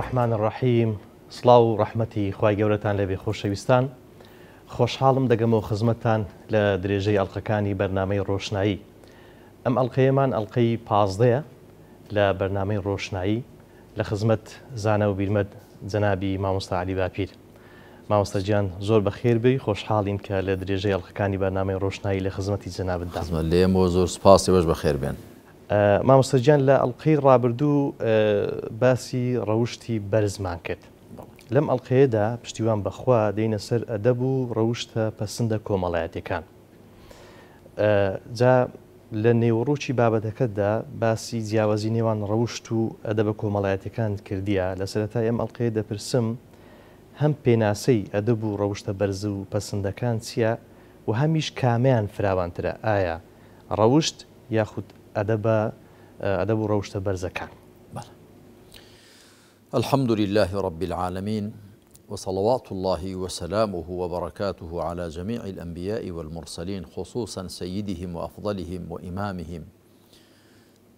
الرحمن الرحیم سڵاو و ڕەحمەتی خوای گەورەتان لێبێ خۆشەویستان خۆشحاڵم دەگەمەوە خزمەتتان لە درێژەی ئەڵقەکانی بەرنامەی ڕۆشنایی ئەم ئەڵقەیەمان ئەڵقەی پازدەیە لە بەرنامەی ڕۆشنایی لە خزمەت زانا و بیرمەد جەنابی مامۆستا عەلی باپیر مامۆستا گیان زۆر بەخێر بێی خۆشحاڵین کە لە درێژەی ئەڵقەکانی بەرنامەی ڕۆشنایی لە خزمەتی جەنابتدام. خزمەت لێمەوە زۆر سوپاس ئێوەش بەخێر بێن. مامۆستا گیان لە ئەڵقەی ڕابردوو باسی ڕەوشتی بەرزمان کرد. لەم ئەڵقەیەدا پشتیوان بەخوا دێینە سەر ئەدەب و ڕەوشتە پەسندە کۆمەڵایەتیەکان. جا لە نێوەڕۆکی بابەتەکەتدا باسی جیاوازی نێوان ڕەوشت و ئەدەبە کۆمەڵایەتیەکانت کردیە، لە سەرەتای ئەم ئەڵقەیە دەپرسم هەم پێناسەی ئەدەب و ڕەوشتە بەرز و پەسندەکان چیە و هەمیش کامەیان فراوانترە ئایا ڕەوشت یاخود ئەدەبە ئەدەب و ڕەوشتە بەرزەکان؟ بەڵێ. الحمد لله رب العالمین وصلوات اللە وسلامه وبرکاته علی جمیع الانبیاء والمرسلین خصوصا سیدهم وافضلهم وامامهم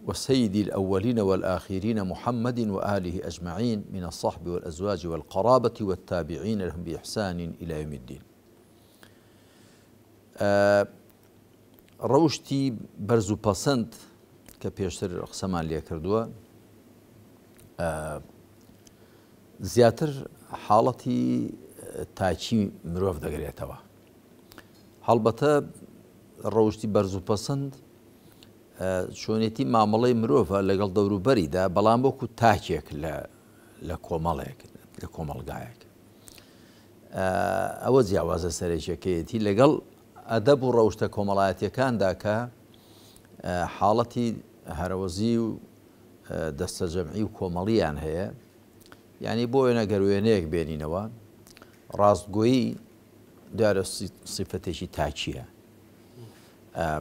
وسید الاولین والآخرین محمد وآله اجمعین من الصحب والازواج والقرابة والتابعین لهم بإحسان الى یوم الدین. ڕەوشتی بەرز و پەسەند کە پێشتر قسەمان لێ کردووە زیاتر حاڵەتی تاکی مرۆڤ دەگرێتەوە. هەڵبەتە ڕەوشتی بەرز و پەسەند چۆنێتی مامەڵەی مرۆڤە لەگەڵ دەوروبەریدا بەڵام وەکو تاکێک لە کۆمەڵێک لە کۆمەڵگایەک ئەوە جیاوازە سەرەکیەکەیەتی لەگەڵ ئەدەب و ڕەوشتە کۆمەڵایەتیەکاندا کە حاڵەتی هەرەوەزی و دەستەجەمعی و کۆمەڵیان هەیە یعنی بۆ وێنە گەر وێنەیەک بێنینەوە ڕاستگۆیی دیارە سیفەتێکی تاکیە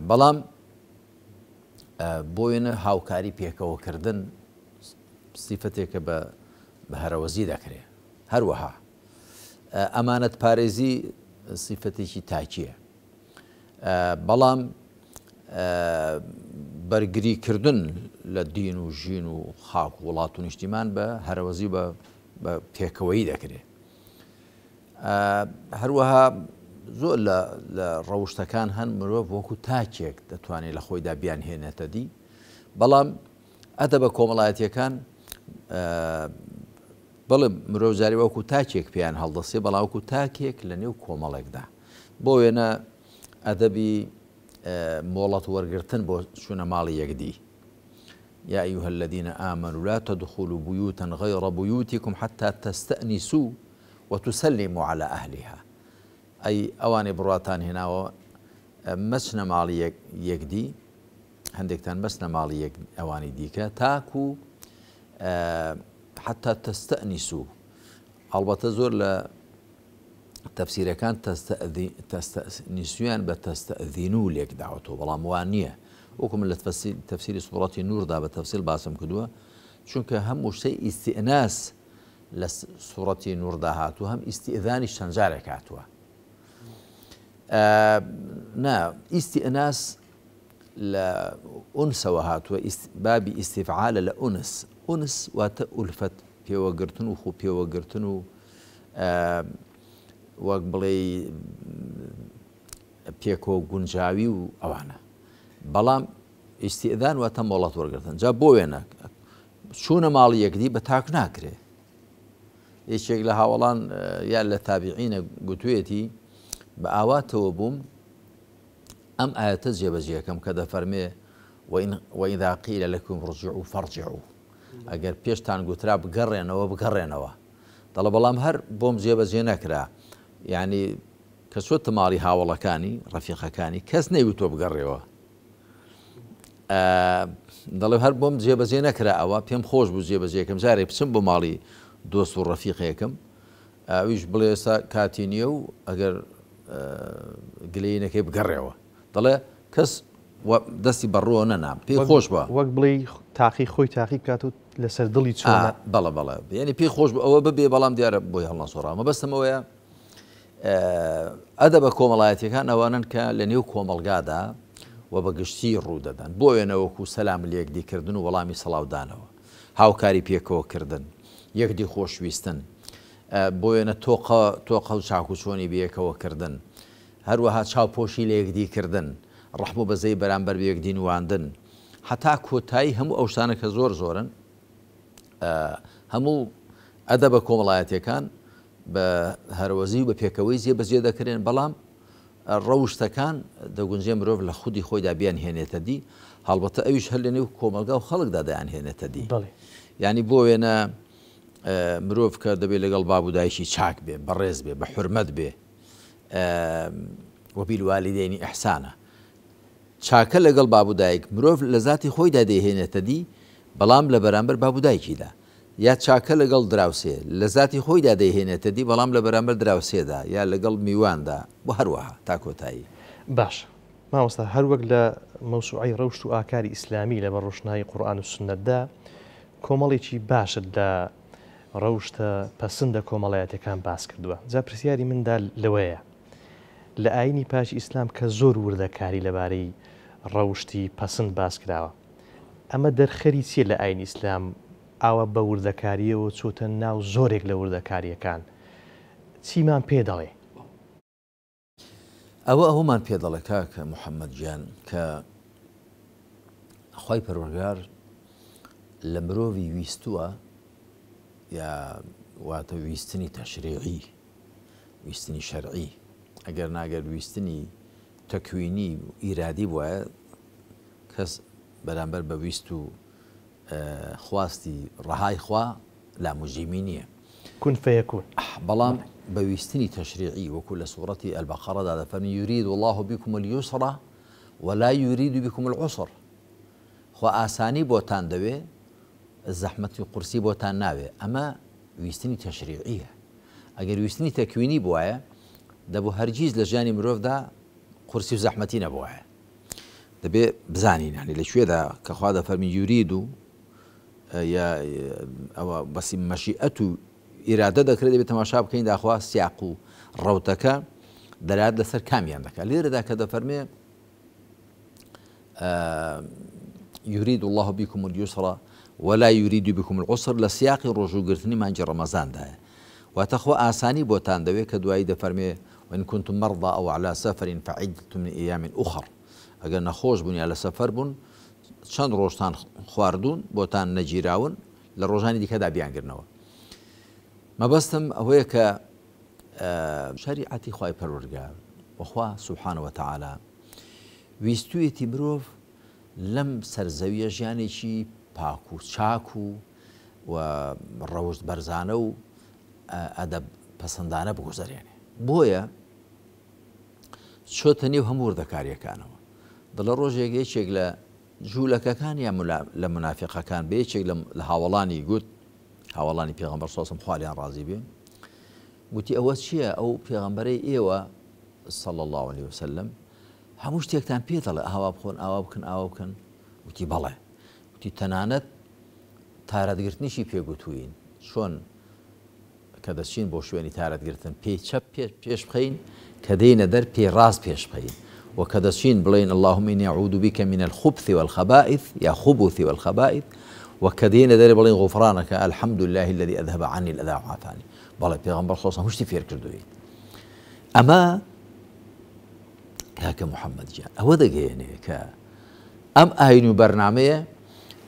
بەڵام بۆ وێنە هاوکاری پێکەوەکردن سیفەتێکە بە هەرەوەزی دەکرێت هەروەها ئەمانەت پارێزی سیفەتێکی تاکیە بەڵام بەرگری کردن لە دین و ژین و خاک و وڵات و نیشتیمان بە هەرەوەزی بە پێکەوەیی دەکرێت. هەروەها زۆر لە ڕەوشتەکان هەن مرۆڤ وەکو تاکێک دەتوانێت لە خۆیدا بیان هێنێتە دی بەڵام ئەدەبە کۆمەڵایەتیەکان بەڵێ مرۆڤ جارێ وەکو تاکێک پێیان هەڵدەستێ بەڵام وەکو تاکێک لە نێو کۆمەڵێکدا. بۆ وێنە ئەدەبی مۆڵەت وەرگرتن بۆ چوونە ماڵی یەکدی. یا ایها الذین آمنوا لا تدخلوا بیوتا غیر بیوتکم حتی تستأنسوا وتسلموا علی اهلها. ئەی ئەوانەی بڕواتان هێناوە مەچنە ماڵی یەکدی، هەندێکتان مەچنە ماڵی ئەوانی دیکە تاکو حتی تستأنسوا ئەڵبەتە زۆر لە تەفسیرەکان تستأنسویان بە تستأذنو لێک داوەتەوە بەڵام وان نییە وەکو من لە تەفسیری سوڕەتی نوردا بە تەفسیل باسم کردووە چونکە هەم وشەی ئیستئناس لە سوڕەتی نوردا هاتووە هەم ئیستئذانیش چەند جارێک هاتووە نا ئیستئناس لە ئونسەوە هاتووە، بابی ئیستیفعالە لە ئونس، ئونس واتە ئولفەت پێوەگرتن و خو پێوەگرتن و وەک بڵێی پێکەوە گونجاوی و ئەوانە. بەڵام ئیستئذان واتە مۆڵەت وەرگرتن. جا بۆ وێنە چوونە ماڵی یەکدی بە تاک ناکرێ. یەکێک لە هاوەڵان یا لە تابعینە گوتوێتی بە ئاواتەوە بووم ئەم ئایەتە جێبەجێکەم کە دەفەرمێ، وإذا قیل لکم ارجعوا فارجعوا، ئەگەر پێشتان گوترا بگەڕێنەوە بگەڕێنەوە. دەڵێ بەڵام هەر بۆم جێبەجێ نەکرا. یانی کە چۆتە ماڵی هاوەڵەکانی، ڕەفیقەکانی، کەس نەیوتووە بگەڕێوە. دەڵێ هەر بۆم جێبەجێ نەکرا ئەوە، پێم خۆش بوو جێبەجێکەم، جارێک بچم بۆ ماڵی دۆست و ڕەفیقێکم، ئەویش بڵێ ئێستا کاتی نییە و ئەگەر گلەیی نەکەی بگەڕێوە. دەڵێ کەس دەستی بەڕووەوە نەنا، پێی خۆش بووە. وەک بڵێی تاقی خۆی تاقی بکات و لەسەر دڵی چۆنە. بەڵێ بەڵێ، یانی پێی خۆش بوو ئەوە ببێ، بەڵام دیارە بۆی هەڵنەسوڕا. مەبەستم ئەوەیە ئەدەبە کۆمەڵایەتییەکان ئەوانەن کە لە نێو کۆمەڵگادا و بە گشتی ڕوو دەدەن. بۆ وێنە وەکوو سەلام لێکدی کردن و وەڵامی سڵاو دانەوە. هاوکاری پێکەوە کردن. یەکدی خۆشویستن، بۆ وێنە تۆقە تۆقە و چاک و چۆنی بەیەکەوە کردن، هەروەها چاوپۆشی لە یەکدی کردن، ڕەحم و بەزەیی بەرامبەر بە یەکدی نواندن، هەتا کۆتایی هەموو ئەو شتانە کە زۆر زۆرن، هەموو ئەدەبە کۆمەڵایەتیەکان بە هەرەوەزی و بە پێکەوەی جێبەجێ دەکرێن، بەڵام ڕەوشتەکان دەگونجێ مرۆڤ لە خودی خۆیدا بیانهێنێتە دی، هەڵبەتە ئەویش هەر لەنێو کۆمەڵگا و خەڵکدا دەیانهێنێتە دی. یانی بۆ وێنە مرۆڤ کە دەبێت لەگەڵ باب و دایکی چاک بێ، بەڕێز بێ، بە حورمەت بێ، وبالوالدین احسانا. چاکە لەگەڵ باب و دایک مرۆڤ لە زاتی خۆیدا دەیهێنێتە دی، بەڵام لە بەرامبەر باب و دایکیدا. یا چاکە لەگەڵ دراوسێ، لە زاتی خۆیدا دەیهێنێتە دی، بەڵام لە بەرامبەر دراوسێدا، یا لەگەڵ میواندا و هەروەها. تا کۆتایی. باشە مامۆستا هەر وەک لە مەوسوعەی ڕەوشت و ئاکاری ئیسلامی لەبەر ڕۆشنایی قورئان و سوننەتدا کۆمەڵێکی باشت لە ڕەوشتە پەسندە کۆمەڵایەتیەکان باس کردووە جا پرسیاری من دا لەوەیە لە ئاینی پاکی ئیسلام کە زۆر وردەکاری لەبارەی ڕەوشتی پەسند باس کراوە ئەمە دەرخەری چیە لە ئاینی ئیسلام ئاوا بە وردەکاریەوە چۆتە ناو زۆرێک لە وردەکاریەکان چیمان پێ دەڵێ؟ ئەوە ئەوەمان پێ دەڵێ کاک محەممەد گیان کە خوای پەروەردگار لە مرۆڤی ویستووە یا واتە ویستنی تەشریعی ویستنی شەرعی ئەگەر ناگەر ویستنی تەکوینی و ئیرادی بوایە کەس بەرامبەر بە ویست و خواستی ڕەهای خوا لاموجیمی نییە. کن فیکون. بەڵام بە ویستنی تەشریعی وەکو لە سوڕەتی البقرەدا دەفەرمی یرید اللە بکم اليسر ولا یرید بکم العسر خوا ئاسانی بۆتان دەوێ زەحمەتی قورسی بۆتان ناوێ ئەمە ویستنی تەشریعیە ئەگەر ویستنی تەکوینی بوایە دەبوو هەرگیز لە ژیانی مرۆڤدا قورسی و زەحمەتی نەبوایە دەبێ بزانین یانی لە کوێدا کە خوا دەفەرمی یورید و یا ئەوە بەسی مەشیئەت و ئیرادە دەکرێت دەبێت تەماشا بکەین داخوا سیاق و ڕەوتەکە دەرات لەسەر کامیان دەکات لێرەدا کە دەفەرمێ يريد الله بكم اليسر ولا يريد بكم العسر لە سیاقی ڕۆژووگرتنی مانگی ڕەمەزاندایە واتە خوا ئاسانی بۆتان دەوێ کە دوایی دەفەرمێ وان کنتم مرضی او علی سفر فعدة من ایام اخر ئەگەر نەخۆش بوون یا لە سەفەر بوون چەند ڕۆژتان خواردوون بۆتان نەگیراون لە ڕۆژانی دیکەدا بیانگرنەوە مەبەستم ئەوەیە کە شەریعەتی خوای پەروەردگار وخوا سبحانە وتعالی ویستویەتی مرۆڤ لەم سەرزەویە ژیانێکی پاک و چاک و و ڕەوشت بەرزانە و ئەدەب پەسەندانە بگوزەرێنێ. بۆیە چۆتە نێو هەموو وردەکارییەکانەوە. دڵە ڕۆژێک یەکێک لە جوولەکەکان یا لە مونافیقەکان بە یەکێک لە هاوەڵانی گوت، هاوەڵانی پێغەمبەر صلی اللە علیە و سلم خوا لێیان ڕازی بێ، گوتی ئەوە چییە ئەو پێغەمبەرەی ئێوە صلی اللە علیە وسلم هەموو شتێکتان پێ دەڵێ ئاوا بخۆن ئاوا بکەن ئاوا بکەن؟ گوتی بەڵێ. گوتی تەنانەت تارەتگرتنیشی پێ گوتووین، چۆن کە دەچین بۆ شوێنی تارەتگرتن پێی چەپ پێش بخەین، کە دێینە دەر پێی ڕاست پێش بخەین و کە دەچین بڵێین اللهم انی اعوذ بک من الخبث والخبائث یا خبث والخبائث و کە دێینە دەرێ بڵێین غفرانک الحمد لله الذی اذهب عنی الاذی وعافانی. بەڵێ پێغەمبەر صلی اللە علیه و سلم هەموو شتی فێر کردووین. ئەمە کاکە محەممەد گیان ئەوە دەگەیەنێ کە ئەم ئاین و بەرنامەیە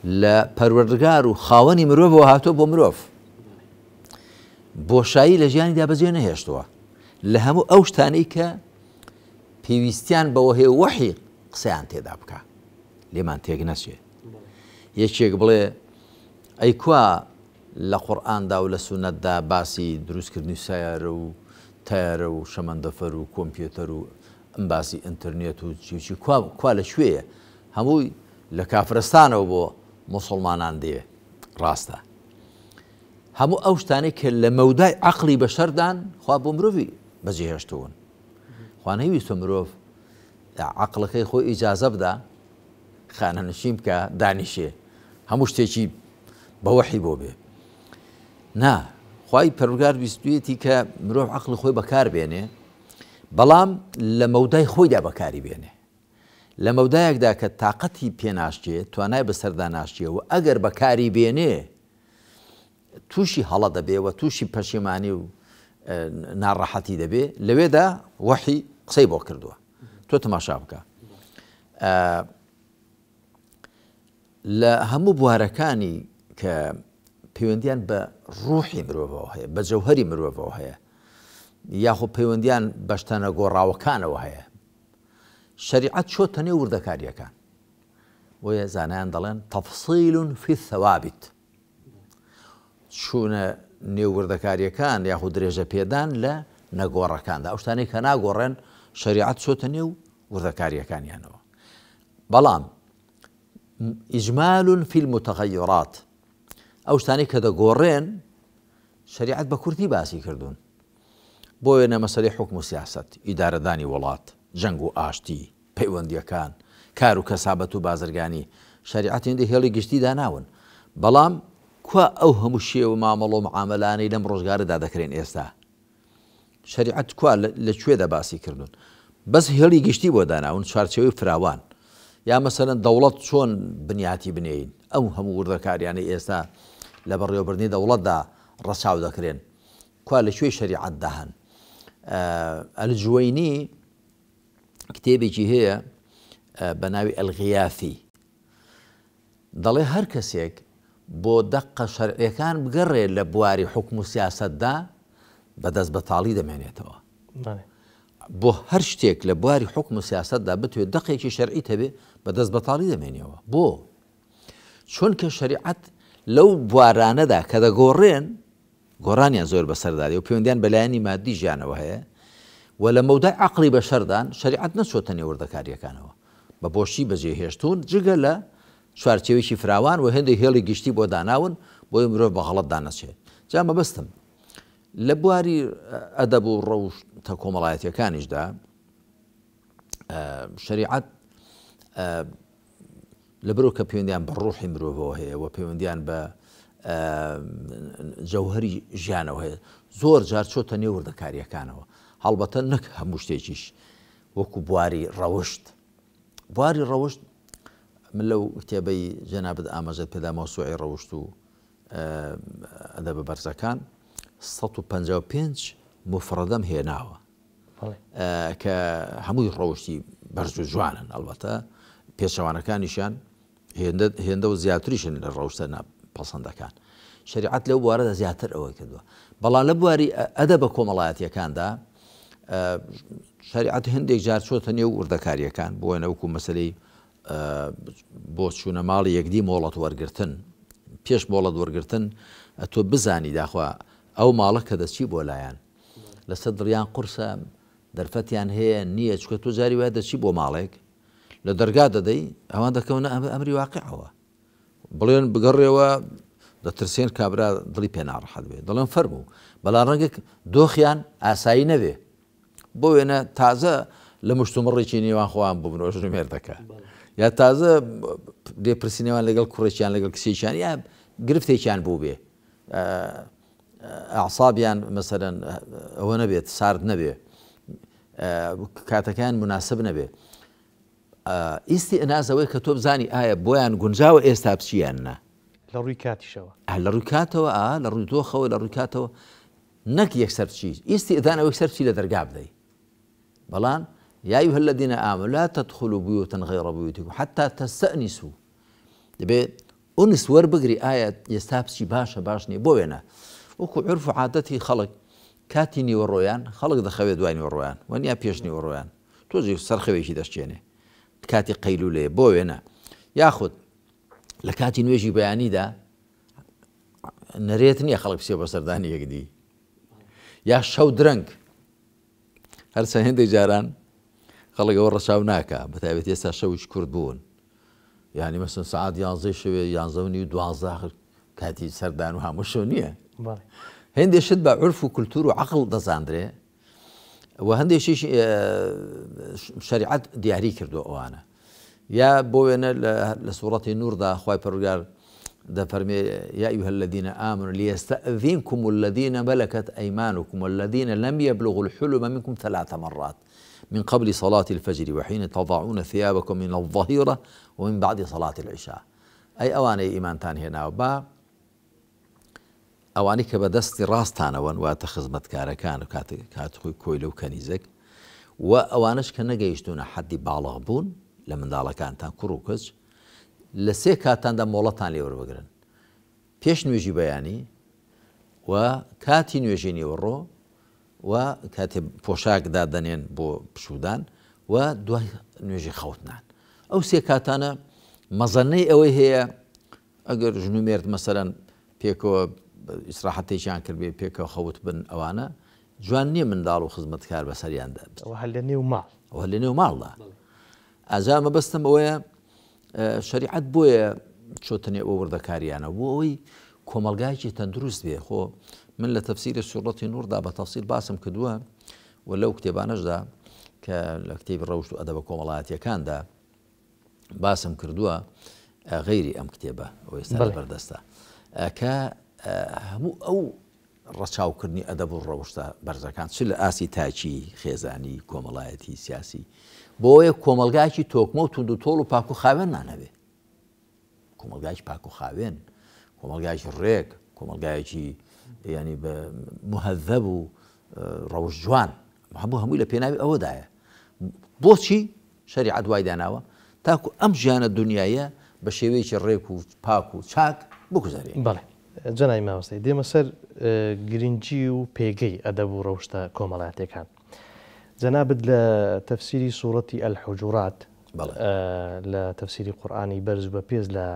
لە پەروەردگار و خاوەنی مرۆڤەوە هاتووە بۆ مرۆڤ بۆشایی لە ژیانیدا بەجێ نەهێشتووە لە هەموو ئەو شتانەی کە پێویستیان بەوە هەیە وەحی قسەیان تێدا بکە لێمان تێک نەچێ یەکێک بڵێ ئەی کوا لە قورئاندا و لە سوننەتدا باسی دروستکردنی سەیارە و تەیارە و شەمەندەفەر و کۆمپیوتەر و ئەم باسی ئینترنێت و چی و چی کوا کوا لە کوێیە؟ هەمووی لە کافرستانەوە بۆ موسڵمانان دێ ڕاستە هەموو ئەو شتانەی کە لە مەودای عەقڵی بەشەردان خوا بۆ مرۆڤی بەجێهێشتوون خوا نەیویستوە مرۆڤ عەقڵەکەی خۆی ئیجازە بدا خانەنشین بکە دانیشێ هەموو شتێکی بە وەحی بۆ بێ نا خوای پەروەردگار ویستویەتی کە مرۆڤ عەقڵی خۆی بەکار بێنێ بەڵام لە مەودای خۆیدا بەکاری بێنێ لە مەودایەکدا کە تاقەتی پێناشکێ توانای بەسەردا ناشکێ و ئەگەر بەکاری بێنێ. تووشی هەڵە دەبێ و تووشی پەشیمانی و ناڕەحەتی دەبێ لەوێدا وەحی قسەی بۆ کردووە تۆ تەماشا بکە لە هەموو بوارەکانی کە پەیوەندیان بە ڕوحی مرۆڤەوە هەیە بە جەوهری مرۆڤەوە هەیە یاخۆ پەیوەندیان بەشتەنە گۆڕاوەکانەوە هەیە شەریعەت چۆتە نێو وردەکاریەکان بۆیە زانایان دەڵێن تفصیل فی الثوابت چوونە نێو وردەکاریەکان یاخود درێژە پێدان لە نەگۆڕەکاندا ئەو شتانەی کە ناگۆڕێن شەریعەت چۆتە نێو وردەکاریەکانیانەوە بەڵام ئیجمال فی المتغیرات ئەو شتانەی کە دەگۆڕێن شەریعەت بە کورتی باسی کردوون بۆ وێنە مەسەلەی حوکم و سیاسەت، ئیدارەدانی وڵات، جەنگ و ئاشتی، پەیوەندییەکان، کار و کەسابەت و بازرگانی، شەریعەت هێندە هێڵی گشتی داناون. بەڵام کوا ئەو هەموو شێوە مامەڵە و معامەلانەی لەم ڕۆژگارەدا دەکرێن ئێستا؟ شەریعەت کوا لە کوێدا باسی کردوون؟ بەس هێڵی گشتی بۆ داناون، چوارچێوەی فراوان. یا مەسەلەن دەوڵەت چۆن بنیاتی بنێین؟ ئەو هەموو وردەکاریانەی ئێستا لە بەڕێوەبردنی دەوڵەتدا ڕەچاو دەکرێن، کوا لە کوێی شەریعەتدا هەن؟ الجوینی کتێبێکی هەیە بە ناوی الغیاثی دەڵێ هەر کەسێک بۆ دەقە شەرعیەکان بگەڕێ لە بواری حوکم و سیاسەتدا بەدەست بەتاڵی دەمێنێتەوە. بۆ هەر شتێک لە بواری حوکم و سیاسەتدا بتوێت دەقێکی شەرعیت هەبێ بەدەست بەتاڵی دەمێنیەوە. بۆ؟ چونکە شەریعەت لەو بوارانەدا کە دەگۆڕێن گۆڕانیان زۆر بەسەردا دێ و پەیوەندیان بە لایەنی مادی ژیانەوە هەیە و لە مەودای عەقڵی بەشەردان، شەریعەت نەچۆتە نێو وردەکارییەکانەوە، بە بۆشی بەجێ هێشتوون، جگە لە چوارچێوەیەکی فراوان و هێندێک هێڵی گشتی بۆ داناون بۆی مرۆڤ بە غەڵەتدا نەچێ. جا مەبەستم لە بواری ئەدەب و ڕەوشتە کۆمەڵایەتییەکانیشدا شەریعەت لەبەرئەوە کە پەیوەندیان بە ڕۆحی مرۆڤەوە هەیە و پەیوەندیان بە جەوهەری ژیانەوە هەیە زۆر جار چۆتە نێو وردەکاریەکانەوە هەڵبەتە نەک هەموو شتێکیش وەکو بواری ڕەوشت بواری ڕەوشت من لەو کتێبەی جەنابت ئاماژەت پێدا مەوسوعی ڕەوشت و ئەدەبە بەرزەکان 155 مفرەدەم هێناوە کە هەمووی ڕەوشتی بەرز و جوانن ئەڵبەتە پێچەوانەکانیشیان هێندە و زیاتریشن لە ڕەوشتە پەسەندەکان شریعەت لەو بوارەدا زیاتر ئەوەی کردووە بەڵام لە بواری ئەدەبە کۆمەڵایەتیەکاندا شریعەت هەندێک جار چۆتە نێو وردەکاریەکان بۆ نەوەکو مەسلەی بۆ چوونە ماڵی یەکدی مۆڵەت وەرگتن پێش مۆڵەت وەرگتن ئەتۆ بزانی داخوا ئەو ماڵە کە دەچی بۆ لایەن لەسەر دڵیان قورسە دەرفەتیان هەیە نییە چکە تۆ جاری وایە دەچی بۆ ماڵێک لە دەرگا دەدەی ئەوان دەکەونە ئەمری واقعەوە بڵێن بگەڕێەوە دەترسێن کابرا دڵی پێ ناڕەحەت بێ دەڵێن فەرموو بەڵام ڕەنگە دۆخیان ئاسایی نەبێ بۆ وێنە تازە لە مشتومڕێکی نێوان خۆیان ببن ژن و مێردەکە یا تازە لێپرسینەوان لەگەڵ کوڕێکیان لەگەڵ کچێکیان یا گرفتێکیان بوو بێ ئەعسابیان مەسەلەن ئەوە نەبێت سارد نەبێ کاتەکەیان مناسب نەبێ ئیستی ئەنازەوەی کە تۆ بزانی ئایا بۆیان گونجاوە ئێستا بچیان نا لە ڕووی کاتیشەوە لە ڕووی کاتەوە ئا لە ڕووی دۆخەوە لە ڕووی کاتەوە نەک یەکسەر بچی ئیستی ئەدانەوەی سەر بچی لە دەرگا بدەی بەڵام یا أيها الذين آمنوا لا تدخلوا بيوتا غير بيوتكم حتى تستأنسوا دەبێ ئونس وەربگری ئایا ئێستا بچی باشە باش نیە بۆ وێنە وەکو عورف و عادەتی خەڵک کاتی نیوەڕۆیان خەڵک دەخەوێت دوای نیوەڕۆیان وەنیا پێش نیوەڕۆیان تۆزێک سەرخەوێکی دەشکێنێ کاتی قەیلولەیە بۆ وێنە یاخود لە کاتی نوێژی بەیانیدا نەرێت نییە خەڵک بچێ بۆ سەردانی یەکدی یا شەو درەنگ هەرچەند هێندێک جاران خەڵک ئەوە ڕەچاو ناکا بەتایبەتی ئێستا شەویش کورت بوون یعنی مەسن سعات یانزەی شەوێ یانزە و نیو دوازدە آخر کاتی سەردان و هاموشۆ نییە هێندێ شت بە عرف و کولتور و عقل دەزاندرێ و هەندێکیش شریعەت دیاری کردو ئەوانە یا بۆ وێنە لە سوڕەتی نوردا خوای پەروەردگار دەفەرمێ یا ایها الذین آمنوا لیستأذنکم الذین ملکت ایمانکم والذین لم یبلغوا الحلم منکم ثلاث مرات من قبل صلاة الفجر وحين تضعون ثيابكم من الظهيرة ومن بعد صلاة العشاء ئەی ئەوانەی ئیمانتان هێناوە با. ئەوانەی کە بە دەستی ڕاستتانەوەن، واتە خزمەتکارەکان و کات خۆی کۆیلە و کەنیزەک، و ئەوانەش کە نەگەیشتوونە حەدی باڵغ بوون لە منداڵەکانتان، کوڕ و کچ، لە سێ کاتتاندا مۆڵەتان لێ وەربگرن، پێش نوێژی بەیانی و کاتی نوێژی نیوەڕۆ و کاتێ پۆشاک دادەنێن بۆ پشوودان و دوای نوێژی خەوتنان. ئەو سێ کاتانە مەزەنەی ئەوەی هەیە ئەگەر ژن و مێرد مەسەلەن پێکەوە ئیسراحەتێکیان کردبێ پێکەوە خەوت بن ئەوانە جوان نییە منداڵ و خزمەتکار بەسەریاندا بچێت. ئەوە هەر لە نێو ماڵ. ئەوە لە نێو ماڵدا. ئەجا مەبەستم ئەوەیە شەریعەت بۆیە چۆتە نێو ئەو وردەکاریانە بۆ ئەوەی کۆمەڵگایەکی تەندروست بێ خۆ من لە تەفسیری سوڕەتی نوردا بە تەفسیل باسم کردووە و لەو کتێبانەشدا کە لە کتێبی ڕەوشت و ئەدەبە کۆمەڵایەتیەکاندا باسم کردووە غەیری ئەم کتێبە ئەو ئێستا لە بەردەستە کە هەموو ئەو ڕەچاوکردنی ئەدەب و ڕەوشتە بەرزەکان چ لە ئاستی تاکی خێزانی کۆمەڵایەتی سیاسی بۆیە کۆمەلگایکی تۆکمە و توند و تۆڵ و پاک و خاوێنمان هەبێ کۆمەلگایکی پاک و خاوێن کۆمەلگایکی ڕێک کۆمەلگایەکی ینی بە مهذب و ڕەوش جوان هەموو هەمووی لە پێناوی ئەوەدایە بۆچی شەریعەت وای داناوە تاکو ئەم ژیانە دونیاییە بە شێوەیەکی ڕێک و پاک و چاک بگوزەرێنین. بەڵێ جەنابی مامۆستای دێمە سەر گرنگی و پێگەی ئەدەب و ڕەوشتە کۆمەڵایەتیەکان. جەنابت لە تەفسیری سوڕەتی الحجورات بەڵێ. لە تەفسیری قورئانی بەرز و بەپێز لە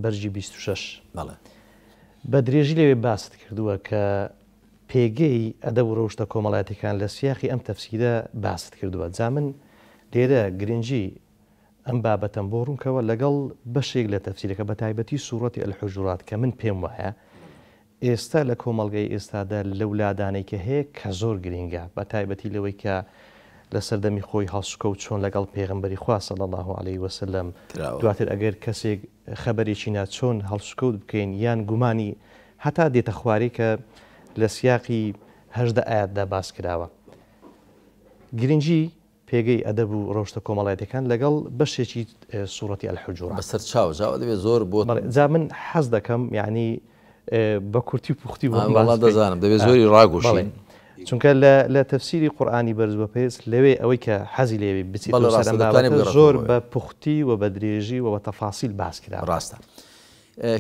بەرگی 26 بەڵێ. بە درێژی لەوێ باست کردووە کە پێگەی ئەدەب و ڕەوشتە کۆمەڵایەتیەکان لە سیاقی ئەم تەفسیرە باست کردووە جا من لێرە گرنگی ئەم بابەتەم بۆ ڕوونکەوە لەگەڵ بەشێک لە تەفسیرەکە بە تایبەتی سوڕەتی الحجرات کە من پێم وایە ئێستا لە کۆمەڵگەی ئێستادا لەو لادانەی کە هەیە کە زۆر گرینگە بە تایبەتی لەوەی کە لە سەردەمی خۆی هەڵسوکەوت چۆن لەگەڵ پێغەمبەری خوا صلی اللە علیه وسلم کراوە. دواتر ئەگەر کەسێک خەبەرێکی نا چۆن هەڵسوکەوت بکەین یان گومانی هەتا دێتە خوارێ کە لە سیاقی 18 ئایەتدا باس کراوە گرنگی پێگەی ئەدەب و ڕەوشتە کۆمەڵایەتیەکان لەگەڵ بەشێکی سوڕەتی الحجورات. بەسەر چاو جا ئەوە دەبێ زۆر بۆت. بەڵێ جا من حەز دەکەم یانی بە کورتی و پوختی بۆم باس وەڵا بکەی. دەزانم دەبێ زۆری ڕاگوشین. بەڵێ چونکە لە لە تەفسیری قورئانی بەرز و بەپێز لەوێ ئەوەی کە حەزی لێ بێ بچیتەوە بەڵێ سەر ڕاستە ئەم دەتوانێ بابەتە بگەڕێتەوە زۆر بۆیە. بە پوختی و بە درێژی و بە تەفاسیل باس کراوە. ڕاستە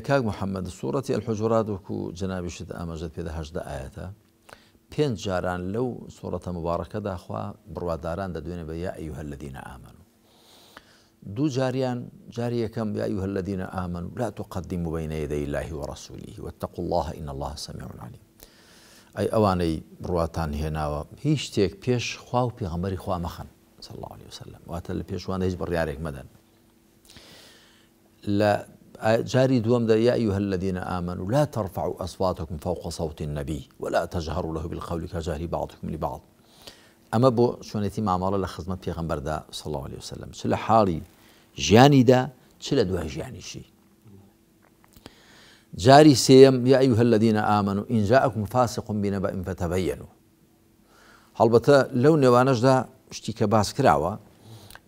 کاک محمد سوڕەتی الحجورات وەکو جەنابیشت ئاماژەت پێدا 18 ئایەتە پێنج جاران لەو سوڕەتە موباڕەکەدا خوا بڕواداران دەدوێنێ بە یا ایها الذین آمنوا دوو جاریان جاری یەکەم یا ایها الذین آمنوا لا تقدموا بین یدی الله ورسوله واتقوا الله ان الله سمیع علیم ئەی ئەوانەی بڕواتان هێناوە هیچ شتێک پێش خوا و پێغەمبەری خوا مەخەن صلی الله علیه وسلم واتە لە پێشوانە هیچ بڕیارێک مەدەن لە جاری دووەمدا یا ایها الذین آمنوا لا ترفعوا اصواتکم فوق صوت النبی ولا تجهروا له بالقول كجهر بعضكم لبعض ئەمە بۆ چۆنێتی مامەڵە لە خزمەت پێغەمبەردا صلی الله علیه وسلم چ لە حاڵی ژیانیدا چ لە دوای ژیانیشی جاری سێیەم یا ایها الذین آمنوا ان جاءکم فاسق بنبأ فتبینوا هەڵبەتە لەو نێوانەشدا شتی کە باس کراوە،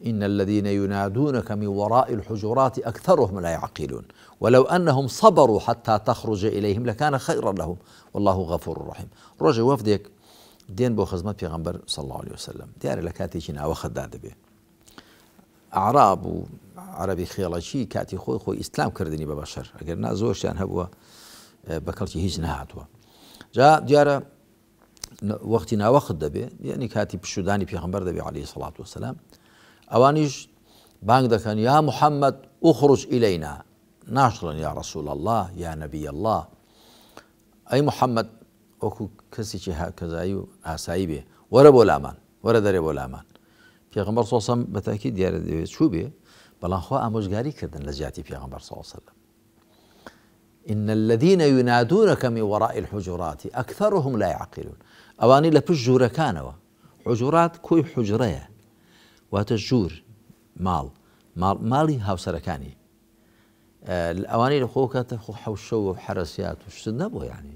إن الذين ينادونك من وراء الحجرات أكثرهم لا يعقلون ولو أنهم صبروا حتى تخرج إليهم لكان خيرا لهم والله غفور رحيم ڕۆژێ وەفدێک دێن بۆ خزمەت پێغەمبەر صلی الله عليه وسلم دیارە لە کاتێکی ناوەختدا دەبێ ئەعراب و عەرەبی خێڵەکی کاتی خۆی خۆی ئیسلام کردنی بە بەشەر ئەگەر نا زۆرشیان هەبووە بە کەڵکی هیچ نەهاتووە جا دیارە وەختی ناوەخت دەبێ یعنی کاتی پشودانی پێغمبەر دەبێ علیه سڵات وسلام ئەوانیش بانگ دەکەن یا محەممەد ئوخرج ئیلەینا ناشڵن یا رسول الله یا نەبی الله ئەی محەممەد وەکو کەسێکی هاکەزایی و ئاسایی بێ وەرە بۆ لامان وەرە دەرێ بۆ لامان پێغمبەر سۆسەم بەتاکی دیارە دەوێت چوو بێ بەڵام خوا ئامۆژگاری کردن لە جیاتی پێغمبەر سەڵسەلم ان الذین ینادونک من وراء الحجرات اکثرهم لا یعقلون ئەوانەی لە پشت ژوورەکانەوە حجرات کۆی حجرەیە واتە ژوور ماڵ ماڵ ماڵی هاوسەرەکانی ئەوانەی لە خۆ کاتە خۆ حەوشە و حەرەسیات و شت نەبوو یعنی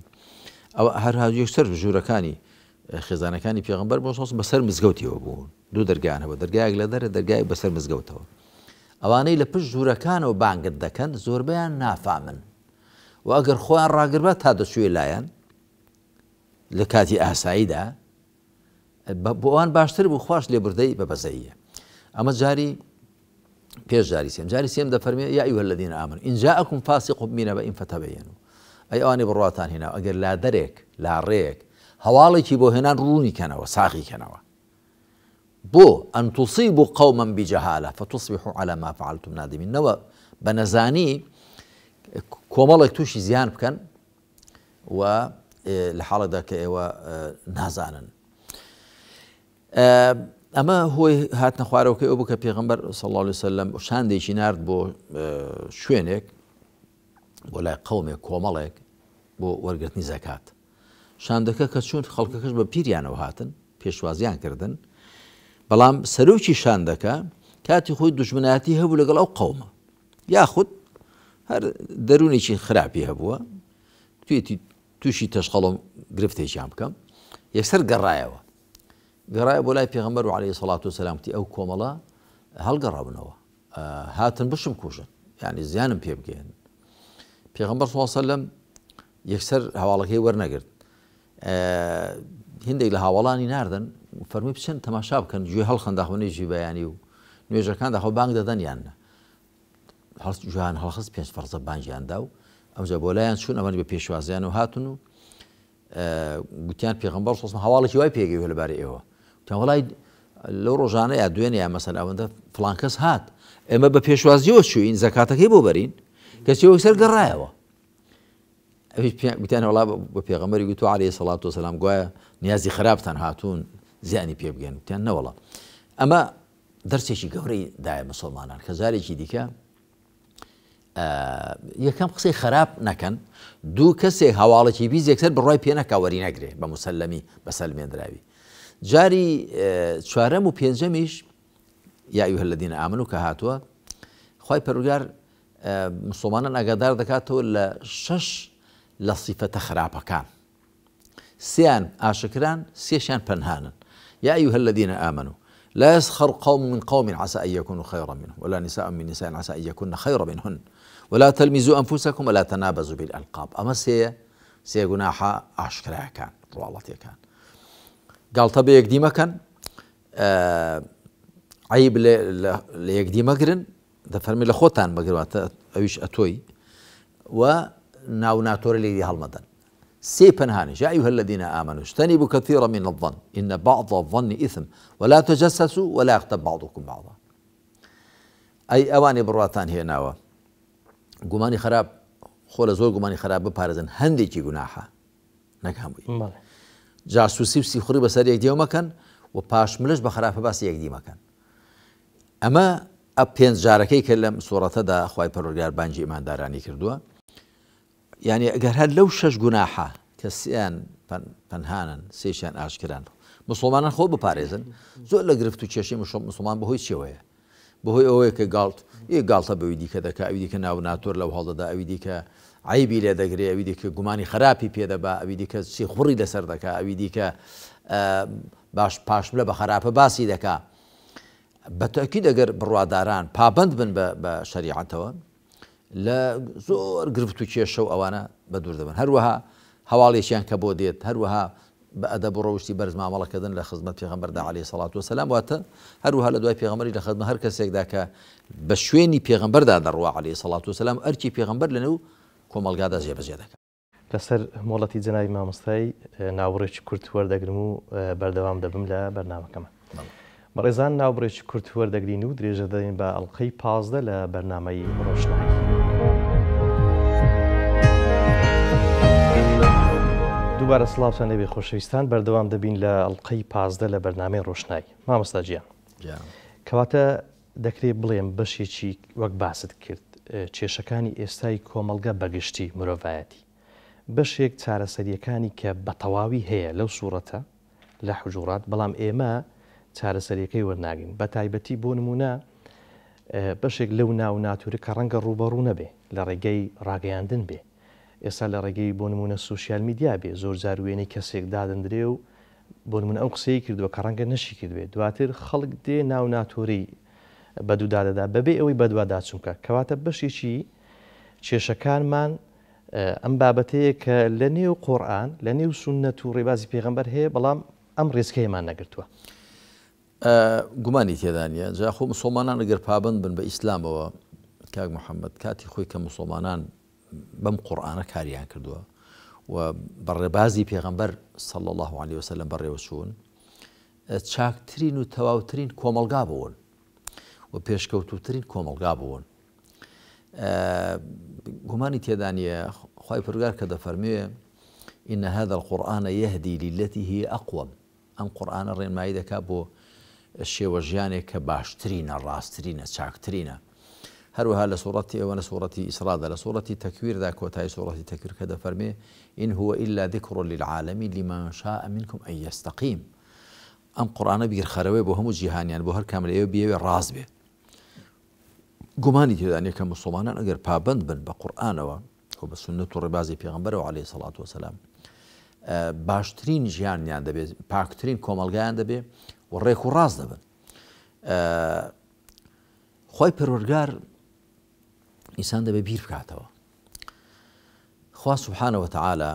ئەوە هەر یەکسەر ژوورەکانی خێزانەکانی پێغمبەر بۆ سۆس بەسەر مزگەوتیەوە بوون دوو دەرگایان هەبوو دەرگایەک لە دەرێ دەرگایەک بەسەر مزگەوتەوە ئەوانەی لە پشت ژوورەکانەوە بانگت دەکەن زۆربەیان نافامن. و ئەگەر خۆیان ڕاگربا تا دەچوویە لایەن لە کاتی ئاساییدا بۆ ئەوان باشتر بوو خواش لێبوردەی بە بەزەییە ئەمە جاری پێش جاری سێم جاری سێم دەفەرمێ یا أيها الذين آمنوا إن جاءكم فاسق بنبأ فتبينوا ئەی ئەوانی بڕواتان هێنا ئەگەر لادەرێک لاڕێک هەواڵێکی بۆ هێنان ڕوونی کەنەوە ساغی کەنەوە بۆ أن تصيبوا قوما بجهالة فتصبحوا على ما فعلتم نادمين نەوە بە نەزانی کۆمەڵێک تووشی زیان بکەن و لە حاڵێکدا کە ئێوە نازانن. ئەمە هۆی هاتنە خوارەوەکەی ئەو بوو کە پێغەمبەر صلی الله علیه وسلم شاندێکی نارد بۆ شوێنێک بۆ لای قەومێک کۆمەڵێک بۆ وەرگرتنی زەکات شاندەکە کە چوون خەڵکەکەش بە پیریانەوە هاتن پێشوازیان کردن بەڵام سەرۆکی شاندەکە کاتی خۆی دوژمنایەتی هەبوو لەگەڵ ئەو قەومە یاخود هەر دەروونێکی خراپی هەبووە توێتی تووشی تەشقەڵم گرفتێکیان بکەم یەکسەر گەڕایەوە گەڕایە بۆ لای پێغەمبەر و عەلەیهی سەڵات و سەلام وتی ئەو کۆمەڵە هەڵگەڕابنەوە هاتن بشم کوژن یعنی زیانم پێ بگەێن پێغەمبەر صلی الله علیه وسلم یەکسەر هەواڵەکەی وەرنەگرت هندێک لە هاوڵانی ناردن فەرمی بچن تەماشا بکەن گوێ هەڵخەن داخۆ نوێژی بەیانی و نوێژەکان داخۆ بانگ دەدەن یان نە جوان هەڵخست پێنج فەرزە بانگیان دا و ئەمجا بۆ لایان چوون ئەوانی بە پێشوازیان و هاتن و گوتیان پێغەمبەر صلی الله هەواڵێکی وای پێگەیوە لەبارەی ئێوە گوتیان وەڵای لەو ڕۆژانە یا دوێنێ یا مەسەل ئەوەندە فڵان کەس هات ئێمە بە پێشوازیەوە چوین زەکاتەکەی بۆ بەرین کەچی وەک سەر گەڕایەوە ئەویش گوتیان وەڵا بە پێغەمبەری گوتووە عەلەیهی سەڵات وسەلام گوایە نیازی خراپتان هاتوون زیانی پێ بگەن گوتیان نەوەڵا ئەمە دەرسێکی گەورەی دایە مسلمانان کە جارێکی دیکە یەکەم قسەی خراپ نەکەن دوو کەسێک هەواڵێکی بیز یەکسەر بڕای پێ نەکا وەری نەگرێ بە مسلمی بە سەلمێندراوی جاری چوارەم و پێنجەمیش یا أيها الذين آمنوا کە هاتووە خوای پەروەردگار مسلمانان ئاگادار دەکاتەوە لە شەش لە سیفەتە خراپەکان سێیان ئاشکران سێشیان پەنهانن يا أيها الذين آمنوا لا يسخر قوم من قوم عسى أن يكونوا خيرا منهم ولا نساء من نساء عسى أن يكن خيرا منهن ولا تلمزوا أنفسكم ولا تنابزوا بالألقاب ئەمە سێ سێ گوناحە ئاشکراکان ڕواڵەتیەکان گاڵتە بە یەکدی مەکەن عیب لە یەکدی مەگرن دەفەرمی لە خۆتان مەگرواتە ئەویش ئەتۆی و ناو ناتۆرە لێری هەڵمەدەن سێ پەنهانیش، یا ایها الذین آمنوا اجتنبوا کثیرا من الظن ان بعض الظن اثم ولا تجسسوا ولا یغتب بعضکم بعضا. ئەی ئەوانەی بڕواتان هێناوە گومانی خراپ خۆ لە زۆر گومانی خراپ بپارێزن هەندێکی گوناحە نەک هەمووی جاسوسی و سیخوڕی بەسەر یەکدیەوە مەکەن و پاشملش بە خراپە باسی یەکدی مەکەن ئەمە ئە پێنج جارەکەی کە لەم سوڕەتەدا خوای پەروەردگار بانگی ئیماندارانی کردووە یانی ئەگەر هەر لەو شەش گوناحە کە سێیان پەنهانن سێشیان ئاشکران مسلمانان خۆ بپارێزن زۆر لە گرفت و کێشەی مسلمان بەهۆی چێوەیە بەهۆی ئەوەیە کە گاڵت ێ گاڵتە بەوی دیکە دەکا ئەوی دیکە ناو ناتۆر لەو هەڵدەدا ئەوی دیکە عیبی لێ دەگرێ ئەوی دیکە گومانی خراپی پێدەبا ئەوی دیکە سیخوڕی لەسەر دەکا ئەوی دیکە باش پاشملە بە خراپە باسی دەکا بە تەئکید ئەگەر بڕواداران پابەند بن بە شەریعەتەوە لە زۆر گرفت و کێشە و ئەوانە بە دوور دەبن هەروەها هەواڵێکیان کە بۆ دێت هەروەها بە ئەدەب و ڕەوشتی بەرز مامەڵەکردن لە خزمەت پێغەمبەردا عەلەیهی سەڵات وسەلام واتە هەروەها لە دوای پێغەمبەری لە خزمەت هەر کەسێکدا کە بە شوێنی پێغەمبەردا دەڕوا عەلەیهی سەڵات وسەلام ئەرکی پێغەمبەر لەنێو کۆمەڵگادا جێبەجێ دەکات. لەسەر مۆڵەتی جەنابی مامۆستای ناوبڕێکی کورت وەردەگرم و بەردەوام دەبم لە بەرنامەکەمان. بەڕێزان ناوبڕێکی کورت وەردەگرین و درێژە دەدەین بە ئەڵقەی 15 لە بەرنامەی ڕۆشنایی. دووبارە سڵاوتان لێبێ خۆشەویستان بەردەوام دەبین لە ئەڵقەی 15 لە بەرنامەی ڕۆشنایی. مامۆستا گیان کەواتە دەکرێت بڵێم بەشێکی وەک باست کرد کێشەکانی ئێستای کۆمەڵگە بەگشتی مرۆڤایەتی بەشێک چارەسەریەکانی کە بەتەواوی هەیە لەو سوڕەتە لە حجوڕات بەڵام ئێمە چارەسەریەکەی وەرناگرین بەتایبەتی بۆ نمونە بەشێک لەو ناو ناتورە کە ڕەنگە ڕووبەڕوو نەبێ لە ڕێگەی ڕاگەیاندن بێ ئێستا لە ڕێگەی بۆ نمونە سوسیال میدیا بێ زۆر جار وێنەی کەسێک دادەندرێ و بۆ نمونە ئەو قسەی کردووە کە ڕەنگە نەشی کردبێت دواتر خەڵک دێ ناو ناتۆرەی بەدوودادەدا بەبێ ئەوەی بەدواداچوون بکات کەواتە بەشێکی کێشەکانمان ئەم بابەتەیە کە لە نێو قورئان، لە نێو سوننەت و ڕێبازی پێغەمبەر هەیە، بەڵام ئەم ڕێچکەیەمان نەگرتووە. گومانی تێدا نییە. جا خۆ موسڵمانان ئەگەر پابەند بن بە ئیسلامەوە، کاک محەممەد، کاتی خۆی کە موسڵمانان بەم قورئانە کاریان کردووە و بە ڕێبازی پێغەمبەر صلی اللە علیه وسلم بەڕێوە چوون، چاکترین و تەواوترین کۆمەڵگا بوون و پێشکەوتووترین کۆمەڵگا بوون. گومانی تێدا نییە خوای پەروەردگار کە دەفەرموێ إن هذا القرآن يهدي للتي هي أقوم ئەم قورئانە ڕێنمایی دەکات بۆ شێوە ژیانێک کە باشترینە، ڕاستترینە، چاکترینە. هەروەها لە سوڕەتی ئەوە لە سوڕەتی ئیسرادا لە سوڕەتی تەکویردا کۆتایی سوڕەتی تەکویر کە دەفەرمێ إن هو إلا ذکر للعالمین لمن شاء منکم أن یستقیم ئەم قورئانە بیرخەرەوەیە بۆ هەموو جیهانیان بۆ هەر کام لە ئێوە بیەوێ ڕاست بێت. گومانی تێدا نیە کە موسڵمانان ئەگەر پابەند بن بە قورئانەوە و بە سوننەت و ڕێبازی پێغەمبەرەوە عەلەیهی سەڵات وەسەلام باشترین ژیانیان دەبێت، پاکترین کۆمەڵگایان دەبێت و ڕێک و ڕاست دەبن. خوای پەروەردگار ئینسان دەبێت بیر بکاتەوە. خوا سبحانە وتعالی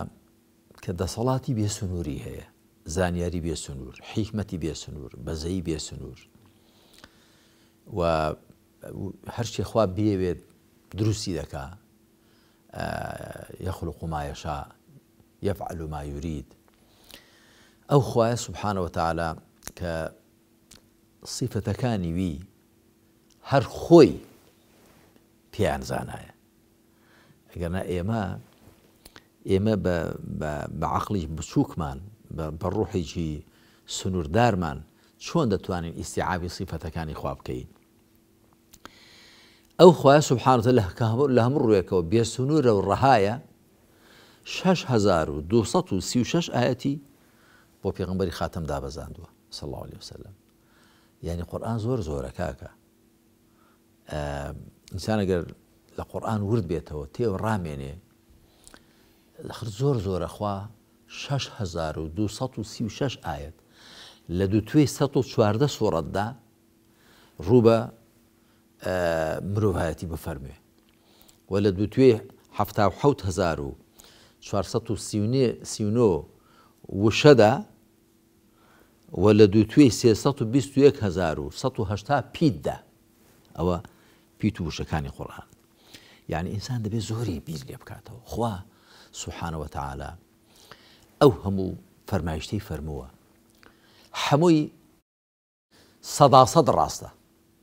کە دەسەڵاتی بێسنووری هەیە، زانیاری بێسنوور، حیکمەتی بێسنوور، بەزەیی بێسنوور و هەرچی خوا بیەوێت دروستی دەکا، یخلق ما یشاء یفعل ما یرید. ئەو خوایە سبحانە وتعالی کە سیفەتەکانی وی هەر خۆی پێیان زانایە. ئەگەرنا ئێمە ئێمە بە عەقڵی بچووکمان، بە ڕوحێکی سنووردارمان چۆن دەتوانین ئیستیعابی سیفەتەکانی خوا بکەین؟ ئەو خوایە سبحانە وتعالی لە هەموو ڕووێکەوە بێسنوورە و ڕەهایە، 6236 ئایەتی بۆ پێغەمبەری خاتەم دابەزاندووە صلی الله علیه وسلم. یعنی قورئان زۆر زۆرە کاکە. ئینسان ئەگەر لە قورئان ورد بێتەوە تێو ڕامێنێ لەخر زۆر زۆرە خوا 6236 ئاەت لە دووتوێی 114 سوڕەتدا ڕوو بە مرۆڤایەتی بفەرموێ و لە دووتوێی 77439 وشەدا و لە دووتوێی 321180 پیتدا ئەوە پیت و وشەکانی قورئان یعنی ئینسان دەبێت زۆری بیر لێ بکاتەوە خوا سبحانە وتعالی ئەو هەموو فەرمایشتەی فەرمووە هەمووی سەداسەد ڕاستە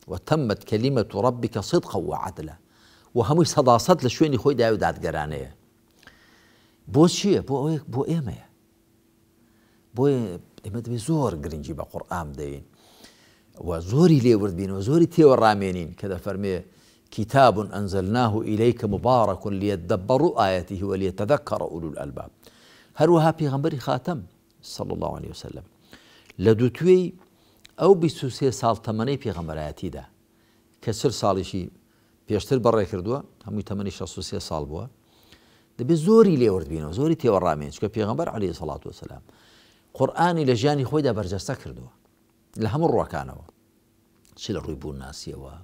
وتمت کلمة ربک صدقا وعدلا و هەمووی سەداسەد لە شوێنی خۆی دایە و دادگەرانەیە بۆ چییە بۆ ئەوەیە بۆ ئێمەیە بۆیە ئێمە دەبێت زۆر گرنگی بە قورئان بدەین و زۆری لێ ورد بین و زۆری تێوە ڕامێنین کە دەفەرمێ کتاب أنزلناه إليك مبارك ليدبروا آياته وليتذكر أولو الألباب هەروەها پێغەمبەری خاتەم صلی الله عليه وسلم لە دووتوێی ئەو 23 ساڵ تەمەنەی پێغەمبەرایەتیدا کە چل ساڵیشی پێشتر بەڕێ کردووە، هەمووی تەمەنی 63 ساڵ بووە، دەبێت زۆری لێ ورد بینەوە، زۆری تێوە ڕامێن، چونکە پێغەمبەر عەلەیهی سەڵات وەسەلام قورئانی لە ژیانی خۆیدا بەرجەستە کردووە لە هەموو ڕووەکانەوە، چ لە ڕووی بوونناسیەوە،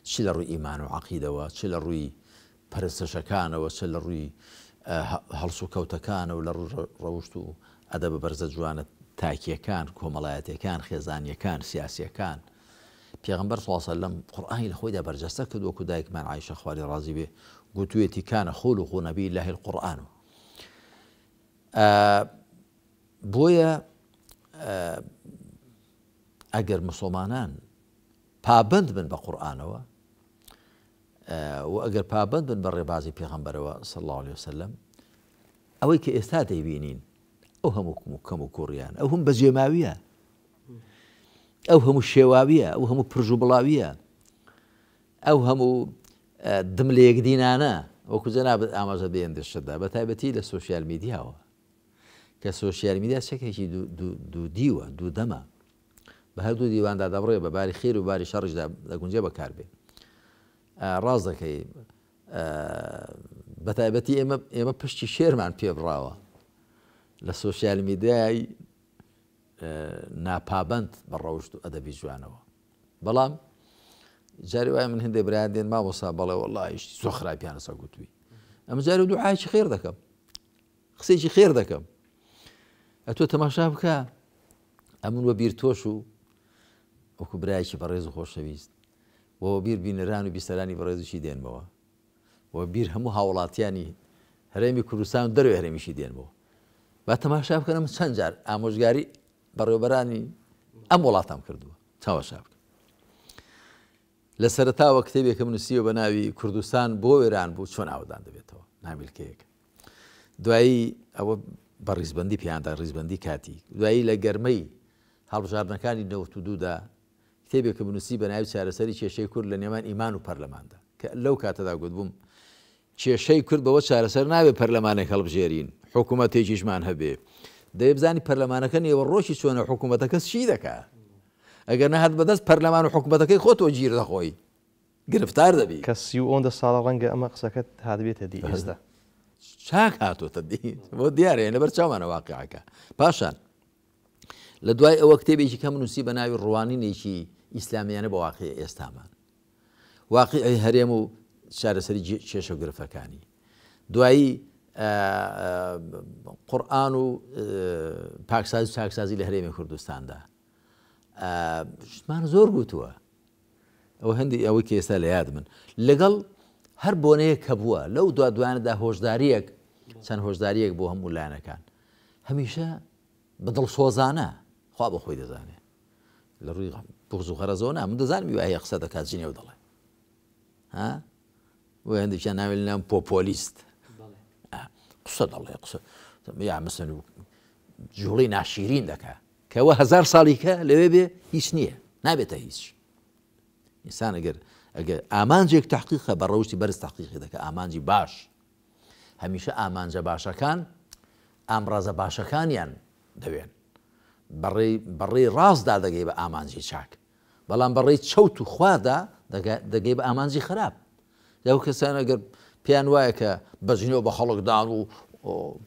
چ لە ڕووی ئیمان و عەقیدەوە، چ لە ڕووی پەرستشەکانەوە، چ لە ڕووی هەڵسوکەوتەکانەوە، لە ڕووی ڕەوشت و ئەدەبە بەرزە جوانە تاکییەکان، کۆمەڵایەتیەکان، خێزانیەکان، سیاسیەکان. پێغەمبەر صلی اللە علیە وسلم قورئانی لە خۆیدا بەرجەستە کرد وەکو دایکمان عائشە خوا لێ ڕازی بێ گوتویەتی کان خلق نبی الله القرآن بۆیە ئەگەر مسلمانان پابند بن بە قورئانەوە و ئەگەر پابند بن بە ڕێبازی پێغەمبەرەوە صلی الله علیه وسلم ئەوەی کە ئێستا دەیبینین ئەو هەموو کەم و کوڕیان ئەو هەم بەجێماویە ئەو هەموو شێواویە، ئەو هەموو پرژ و بڵاویە، ئەو هەموو دم لە یەکدینانە، وەکو جەنابت ئاماژە بە هێندە شتدا، بە تایبەتی لە سۆشیال میدیاوە، کە سۆشیال میدیا چەکێکی دوو دیوە، دوو دەمە، بە هەردوو دیواندا دەبڕێ، بە باری خێر و باری شەڕیشدا دەگونجێ بەکار بێ. ڕاست دەکەی، بە تایبەتی ئێمە ئێمە پشتی شێرمان پێ بڕاوە لە سۆشیال میدیای ناپابەند بە ڕەوشت و ئەدەبی جوانەوە بەڵام جاری وایە من هەندێک برایان دێن مامۆسا بەڵێ وەڵڵاهی شتی زۆر خراپیان لەسەر گوتووی. ئەمە جارێ دوعایەکی خێر دەکەم، قسەیەکی خێر دەکەم. ئەتۆ تەماشا بکە ئەمن وە بیر تۆش و وەکو برایەکی بەڕێز و خۆشەویست و بیر بینەران و بیسەرانی بەڕێزیشی دێنمەوە و بیر هەموو هاوڵاتیانی هەرێمی کوردستان و دەروی هەرێمیشی دێنمەوە. با تەماشا بکەن من چەند جار ئامۆژگاری بەڕێوەبەرانی ئەم وڵاتەم کردووە. تەماشا بکەن. لە سەرەتاوە کتێبێکم نووسیوە بە ناوی کوردستان بۆ وێران بوو چۆن ئاوەدان دەبێتەوە، نامیلکەیەک. دوایی ئەوە بە ڕیزبەندی پێیاندا، ڕیزبەندی کاتی. دوایی لە گەرمەی هەڵبژاردنەکانی 92دا کتێبێکم نووسی بە ناوی چارەسەری کێشەی کورد لە نێوان ئیمان و پەرلەماندا، کە لەو کاتەدا گوتبووم کێشەی کورد بەوە چارەسەر نابێ پەرلەمانێک هەڵبژێرین، حکوومەتێکیشمان هەبێ. دەبێ بزانی پەرلەمانەکە نێوەڕۆکی چۆنە، حکوومەتەکە چی دەکا. ئەگەر نەهات بەدەست پەرلەمان و حکوومەتەکەی خۆتەوە گیر دەخۆی، گرفتار دەبی. کە سی و ئەوەندە ساڵە ڕەنگە ئەمە قسەکەت هاتبێتە دی ئێستا. چاک هاتۆتە دی، بۆ دیارە لەبەر چاومانە واقیعەکە. پاشان لە دوای ئەوە کتێبێکی کەم نووسی بە ناوی ڕوانینێکی ئیسلامیانە بە واقیعی ئێستامان. واقیعی هەرێم و چارەسەری کێشە و گرفتەکانی. دوایی قورئان و پاکسازی و چاکسازی لە هەرێمی کوردستاندا. شتمان زۆر گوتووە. ئەوە هەندی ئەوەی کە ئێستا لە یاد من. لەگەڵ هەر بۆنەیەک کە بووە لەو دوا دوانەدا هۆشداریەک چەند هۆشداریەک بۆ هەموو لایەنەکان هەمیشە بە دڵسۆزانە خوا بە خۆی دەزانێ لە ڕووی بغز و غەرەزەوە نا من دەزانم وایە قسە دەکات جنێو دەڵێ ها بۆ هەندێکیان ناوی لەنام پۆپۆلیست قسە دەڵێ قسە یا مەسەن جوڵی ناشیرین دەکا کەەوە هزار ساڵی کە لەوێ بێ هیچ نییە نابێتە هیچ ئینسان ئەگەر ئەگەر ئامانجێک تحقیقە بە ڕەوشی بەرز تحقیقی دەکە ئامانجی باش هەمیشە ئامانجە باشەکان ئامرازە باشەکانیان دەوێن. بەڕێی بەڕێی ڕاستدا دەگەی بە ئامانجی چاک، بەڵام بەڕێی چەوت و خواردا دەگەی بە ئامانجی خراپ. لەو کەسانە گەر پێیان وایە کە بە جنێو بە خەڵک دان و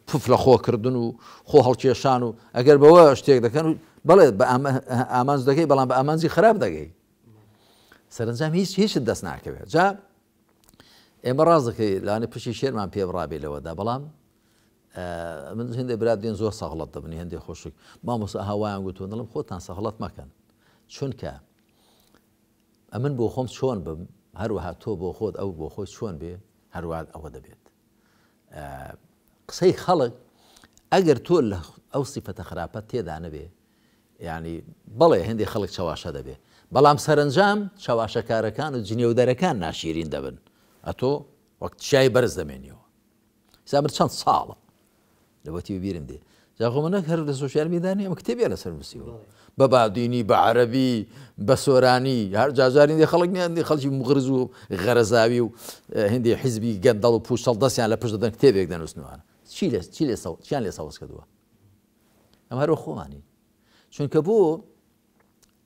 پف لە خۆ کردن و خۆ هەڵکێشان و ئەگەر بەوە شتێک دەکەن و بەڵێ بە ئامانج دەگەی بەڵام بە ئامانجی خراپ دەگەی سەرنجام هیچ هیچت دەست ناکەوێت جا ئێمە ڕاست دەکەی لانی پشی شێرمان پێ بڕابێ لەوەدا بەڵام من هەندێک برا دێن زۆر سەغڵەت دەبن هەندێک خۆشک مامۆستا ئەها وایان گوتووە دەڵێم خۆتان سەغڵەت مەکەن چونکە ئەمن بۆ خۆم چۆن بم هەروەها تۆ بۆ خۆت ئەو بۆ خۆی چۆن بێ هەروە ئەوە دەبێت قسەی خەڵک ئەگەر تۆ لە ئەو سیفەتە خراپە تێدا نەبێ ینی بەڵێ هەندێک خەڵک چەواشە دەبێ بەڵام سەرنجام چەواشەکارەکان و جنێودەرەکان ناشیرین دەبن ئەتۆ وەک چای بەرز دەمێنیەوە ئێستا من چەند ساڵە لەوەتی بیرم دێ جا خۆ من نەک هەر لە سۆشیال میدیا نییە ئەمە کتێبیان لەسەر نووسیوە بە بادینی بە عەرەبی بە سۆرانی هەر جاجاری دێ خەڵک نییە هەندێک خەڵکی مغرز و غەرەزاوی و هەندێک حیزبی گەندەڵ و پووچەڵ دەستیان لە پشت دەدەن کتێبێک دەنووسنەوە چی لێ چی لێ سەو چیان لێ سەوز کردووە ئەم هەرۆ خۆمانی چونکە بۆ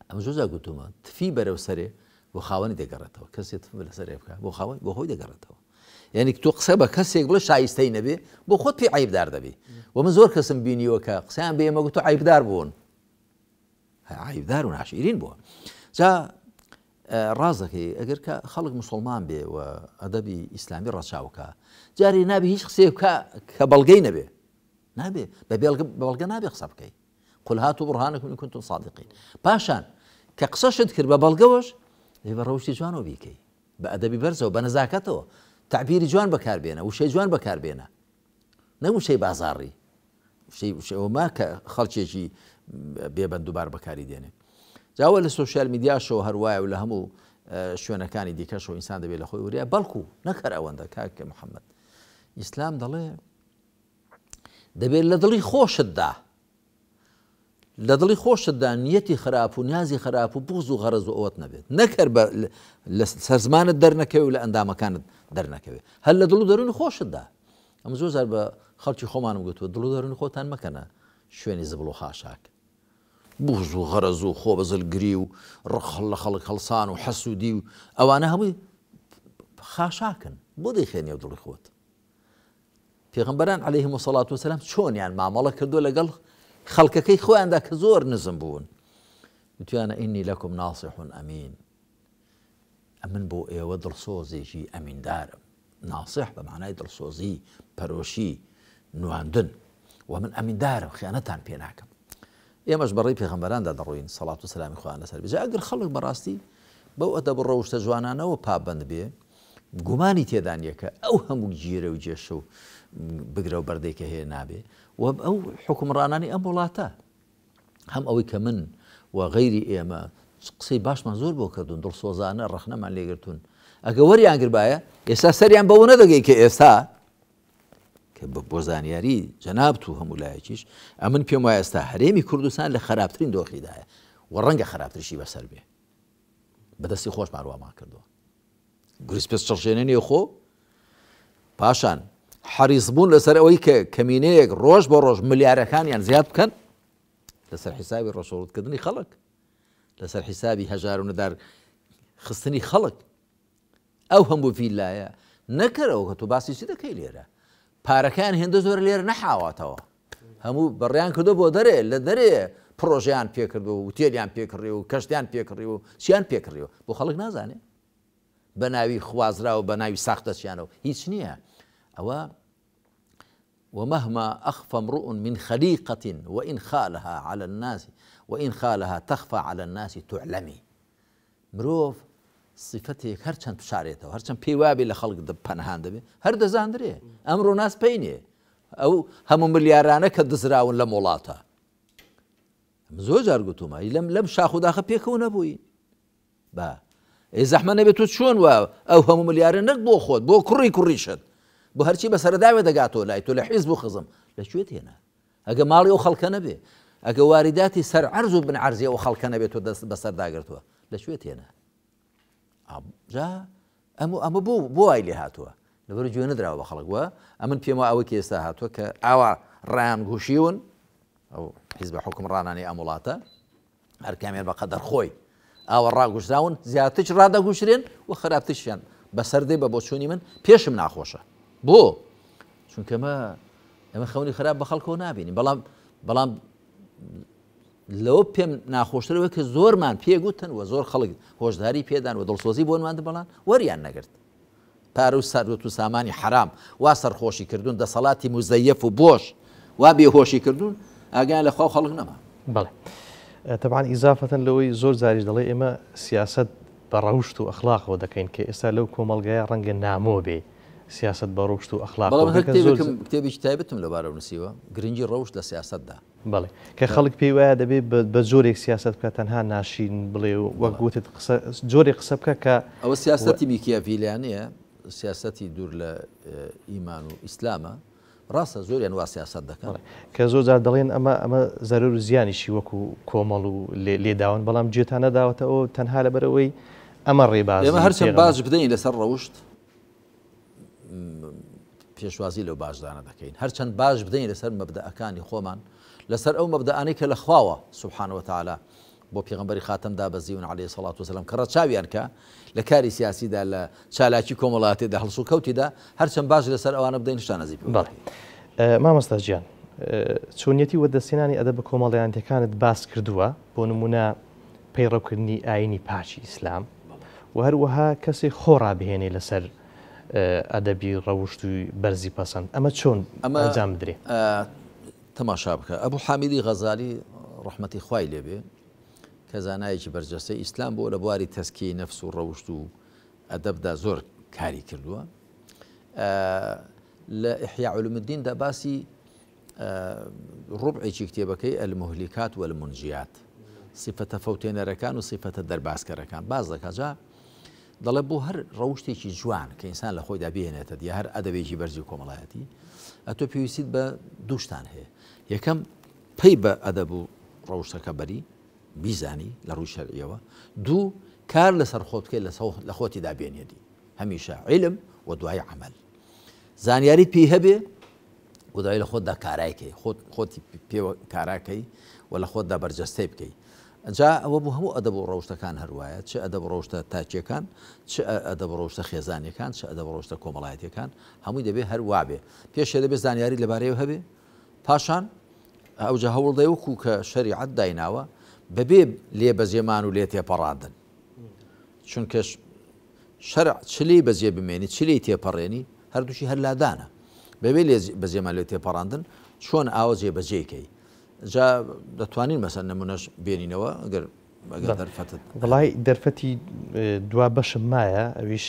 ئەمە زۆر جار گوتومە تفی بەرەو سەرێ بۆ خاوەنی دەگەڕێتەوە کەسێ تف لە سەرێ بکە بۆ خاوەن بۆ خۆی دەگەڕێتەوە یعنی تۆ قسە بە کەسێک بڵێ شایستەی نەبێ بۆ خۆت پێی عیبدار دەبی و من زۆر کەسم بینیوە کە قسەیان بێ ئێمە گوتو عیبدار بوون عیبدار و ناشیرین بووە جا ڕاز دەکەی ئەگەر کە خەڵک مسلمان بێ و ئەدەبی ئیسلامی ڕەچاوکە جارێ نابێ هیچ قسەیە بکە کە بەڵگەی نەبێ نابێ بە بەڵگە نابێ قسە بکەی قل هاتوا برهانکم ان کنتم صادقین پاشان کە قسەشت کرد بە بەڵگەوەش دەبێ بە ڕەوشتی جوانەوە بیکەی بە ئەدەبی بەرزەوە بە نەزاکەتەوە تعبیری جوان بەکاربێنە وشەی جوان بەکاربێنە نە وشەی بازاڕی وشەی وشەوە ما کە خەڵکێکی بێبەند دووبار بەکاری دێنێ جاوە لە سۆشیال میدیاشەوە هەروایە و لە هەموو شوێنەکانی دیکەشەوە ئینسان دەبێت لە خۆی وریا بەڵکو نەکەر ئەوەندە کاکە محەممەد ئیسلام دەڵێ دەبێت لە دڵی خۆشتدا لە دڵی خۆشتدا نیەتی خراپ و نیازی خراپ و بغز و غەرەز و ئەوەت نەبێت نەک هەر بە لە سەر زمانت دەرنەکەوێ و لە ئەندامەکانت دەرنەکەوێ هەر لە دڵ و دەروونی خۆشتدا ئەمە زۆر جار بە خەڵکی خۆمانم گوتووە دڵ و دەروونی خۆتان مەکەنە شوێنی زبڵ و خاشاک بغز و غەرەز و خۆ بەزلگری و ڕق لە خەڵک هەڵسان و حەسوودی و ئەوانە هەمووی خاشاکن بۆ دەیخێنیەوە دڵی خۆت پێغەمبەران علیهم الصلوة والسلام چۆنیان مامەڵە کردووە لەگەڵ خەڵکەکەی خۆیاندا کە زۆر نزم بوون وتیانە ئینی لەکم ناصح ئەمین ئەمن بۆ ئێوە دڵسۆزێکی ئەمیندارم. ناسح بە معنای دڵسۆزی، پەرۆشی، نواندن. و من ئەمیندارم خیانەتان پێ ناکەم. ئێمەش بەڕێی پێغەمبەراندا دەڕۆین سەڵات و سەلامی خوایان لەسەر بێ. جا ئەگەر خەڵک بەڕاستی بەو ئەدەب و ڕەوشتە جوانانەوە پابەند بێ، گومانی تێدا نییە کە ئەو هەموو گیرە و گێشە و بگرە و بەردەی کە هەیە نابێ و ئەو حوکمڕانانی ئەم وڵاتە هەم ئەوەی کە من و غەیری ئێمە قسەی باشمان زۆر بۆ کردوون، دڵسۆزانە ڕەخنەمان لێگرتوون، ئەگە وەریان گربایە ئێستا سەریان بەوە نەدەگەی کە ئێستا کە بۆ زانیاری جەنابت و هەموو لایەکیش ئەمن پێم وایە ئێستا هەرێمی کوردستان لە خراپترین دۆخیدایە و ڕەنگە خراپتریشی بەسەر بێ بەدەستی خۆشمان وامان کردووە گورز پێست چڕژێنە نێوخۆ پاشان حەریص بوون لەسەر ئەوەی کە کەمینەیەک ڕۆژ بۆ ڕۆژ ملیارەکانیان زیاد بکەن لەسەر حیسابی ڕەشۆڕوتکردنی خەڵک لەسەر حیسابی هەژار و نەدار خستنی خەڵک ئەو هەموو ڤیلایە نەکەرەوە کە تۆ باسی چی دەکەی لێرە پارەکەیان هێندە زۆر لێرە نەحاواتەوە هەموو بەڕیان کردو بۆ دەرێ لە دەرێ پرۆژیان پێکردو و وتێلیان پێکڕی و کەشتیان پێکڕی و چیان پێکڕیوە بۆ خەڵک نازانێ بە ناوی خوازراوە بە ناوی ساختەچیانەوە هیچ نییە ئەوە ومهما أخفى امرؤ من خليقة وإن خالها على الناس وإن خالها تخفى على الناس تعلمي مرۆڤ سیفەتێک هەرچەند بشارێتەوە، هەرچەند پێی وابێ لە خەڵک پەنهان دەبێ، هەر دەزاندرێ. ئەمڕۆ ناس پێی نێ ئەو هەموو ملیارانە کە دزراون لەم وڵاتە. من زۆر جار گوتومە لەم لەم شاخ و داخە پێکەوە نەبووین. با ئێ زەحمە نەبێت تۆ چۆن وە ئەو هەموو ملیارە نەک بۆ خۆت بۆ کوڕی کوڕیشت بۆ هەرچی بەسەرەداوێ دەگاتەوە لای تۆ لە حیزب و خزم لە کوێ تێنا ئەگە ماڵی ئەو خەڵکە نەبێ، ئەگە واریداتی سەر عەرز و بن عەرزی ئەو خەڵکە نەبێ تۆ دەست بەسەر داگرتووە، لە کوێ تێنە؟ جا ئەم ئەمە بۆ بۆ وای لێ هاتووە لەبەر گوێ نەدراوە بە خەڵک وە ئەمن پێم وایە ئەوەی کە ئێستا هاتووە کە ئاوا ڕایان گوشیون ئەو حیزبە حوکمڕانانی ئەم وڵاتە هەر کامیان بە قەدەر خۆی ئاوە ڕاگوشراون زیاترش ڕادەگوشرێن و خراپترشیان بەسەر دێ بە بۆچوونی من پێشم ناخۆشە بۆ چونکە مە ئەمە خەونی خراپ بە خەڵکەوە نابینین بەڵام بەڵام لەوە پێم ناخۆشترەوە کە زۆرمان پێگوتن و زۆر خەڵک هۆشداری پێدان و دڵسۆزی بۆنواند بەڵام وەریان نەگرت پارە و سەروەت و سامانی حەرام وا سەرخۆشی کردوون، دەسەڵاتی موزەیەف و بۆش وا بێهۆشی کردوون، ئاگایان لە خوا و خەڵک نەما. بەڵێ. تەبعەن ئیزافەتەن لەوەی زۆر جاریش دەڵێ ئێمە سیاسەت بە ڕەوشت و ئەخلاقەوە دەکەین کە ئێستا لەو کۆمەڵگایە ڕەنگە نامۆ بێ سیاسەت بە ڕەوشت و ئەخلاقەوە بەڵام هەر بکەن زۆر کتێبێکم کتێبێکی تایبەتم لەبارەوە نووسیوە، گرنگی ڕەوشت لە سیاسەتدا. بەڵێ. کە خەڵک پێی وایە دەبێ بە جۆرێک سیاسەت بکات تەنها ناشرین بڵێ و وەک وتت قسە جۆرێک قسە بکە کە ئەوە سیاسەتی میکیاڤیلیانەیە، سیاسەتی دوور لە ئیمان و ئیسلامە. ڕاستە زۆریان وا سیاسەت دەکەن. بەڵێ. کە زۆر جار دەڵێن ئەمە ئەمە زەرەر و زیانیشی وەکو کۆمەڵ و لێداون بەڵام گوێتان نەداوەتەوە تەنها لەبەرئەوەی ئەمە ڕێبازی ئێمە هەرچەند باج بدەین لەسەر ڕەوشت پێشوازی لەو باجدانە دەکەین هەرچەند باج بدەین لەسەر مەبدەئەکانی خۆمان لەسەر ئەو مەبدەئانەی کە لە خواوە سبحانە وتعالی بۆ پێغەمبەری خاتەم دابەزیون عەلەیهی سەڵات وسلام کە ڕەچاویان کە لە کاری سیاسیدا لە چالاکی کۆمەڵاتیدا هەڵسوکەوتیدا هەرچەند باج لەسەر ئەوانە بدەین شانازی پێوە بەڵێ مامۆستا گیان چۆنیەتی وەدەستهێنانی ئەدەبە کۆمەڵایەتیەکانت باس کردووە بۆ نمونە پەیڕەوکردنی ئایینی پاکی ئیسلام و هەروەها کەسێک خۆ ڕابهێنێ لەسەر ئەدەبی ڕەوشت و بەرزی پەسەند ئەمە چۆن ئەنجام بدرێ؟ تەماشا بکە ئەبو حامیدی غەزالی ڕەحمەتی خوای لێ بێ کە زانایەکی بەرجەستەی ئیسلام بووە لە بواری تەزکیەی نەفس و ڕەوشت و ئەدەبدا زۆر کاری کردووە لە ئیحیا علوم الدیندا باسی ڕوبعێکی کتێبەکەی المهلکات والمنجیات سیفەتە فەوتێنەرەکان و سیفەتە دەربازکەرەکان باس دەکات جا دەڵێ بۆ هەر ڕەوشتێکی جوان کە ئینسان لە خۆیدا بهێنێتە دی هەر ئەدەبێکی بەرزی کۆمەڵایەتی ئەتۆ پێویستیت بە دووشتان هەیە یەکەم پەی بە ئەدەب و ڕەوشتەکە بەری بیزانی لە ڕووی شەرعیەوە دوو کار لەسەر خۆت بکەیت لە خۆتیدا بێنێتی هەمیشە عیلم و دوای عمل زانیاریت پێی هەبێ و دوای لە خۆتدا کارای کەی خۆت خۆتی پێوە کاراکەی و لە خۆتدا بەرجەستەی بکەی جا ئەوە بۆ هەموو ئەدەب و ڕەوشتەکان هەروایە چ ئەدەب و ڕەوشتە تاکیەکان چ ئەدەب و ڕەوشتە خێزانیەکان چ ئەدەب و ڕەوشتە کۆمەڵایەتیەکان هەمووی دەبێ هەر وابێ پێشێ دەبێ زانیاری لەبارەیەوە هەبێ پاشان ئەوجا هەوڵدەی وەکو کە شەریعەت دایناوە بەبێ لێ بەجێمان و لێ تێپەڕاندن چونکەش شەرع چ لێی بەجێ بمێنی چ لێی تێپەڕێنی هەردووکی هەر لادانە بەبێ لێ بەجێمان لێ تێپەڕاندن چۆن ئاوە جێ بەجێی کەی جا دەتوانین مەسەن نمونەش بێنینەوە ئەگەر ئەگەر دەرفەتت وەڵای دەرفەتی دوا بەشم مایە ئەویش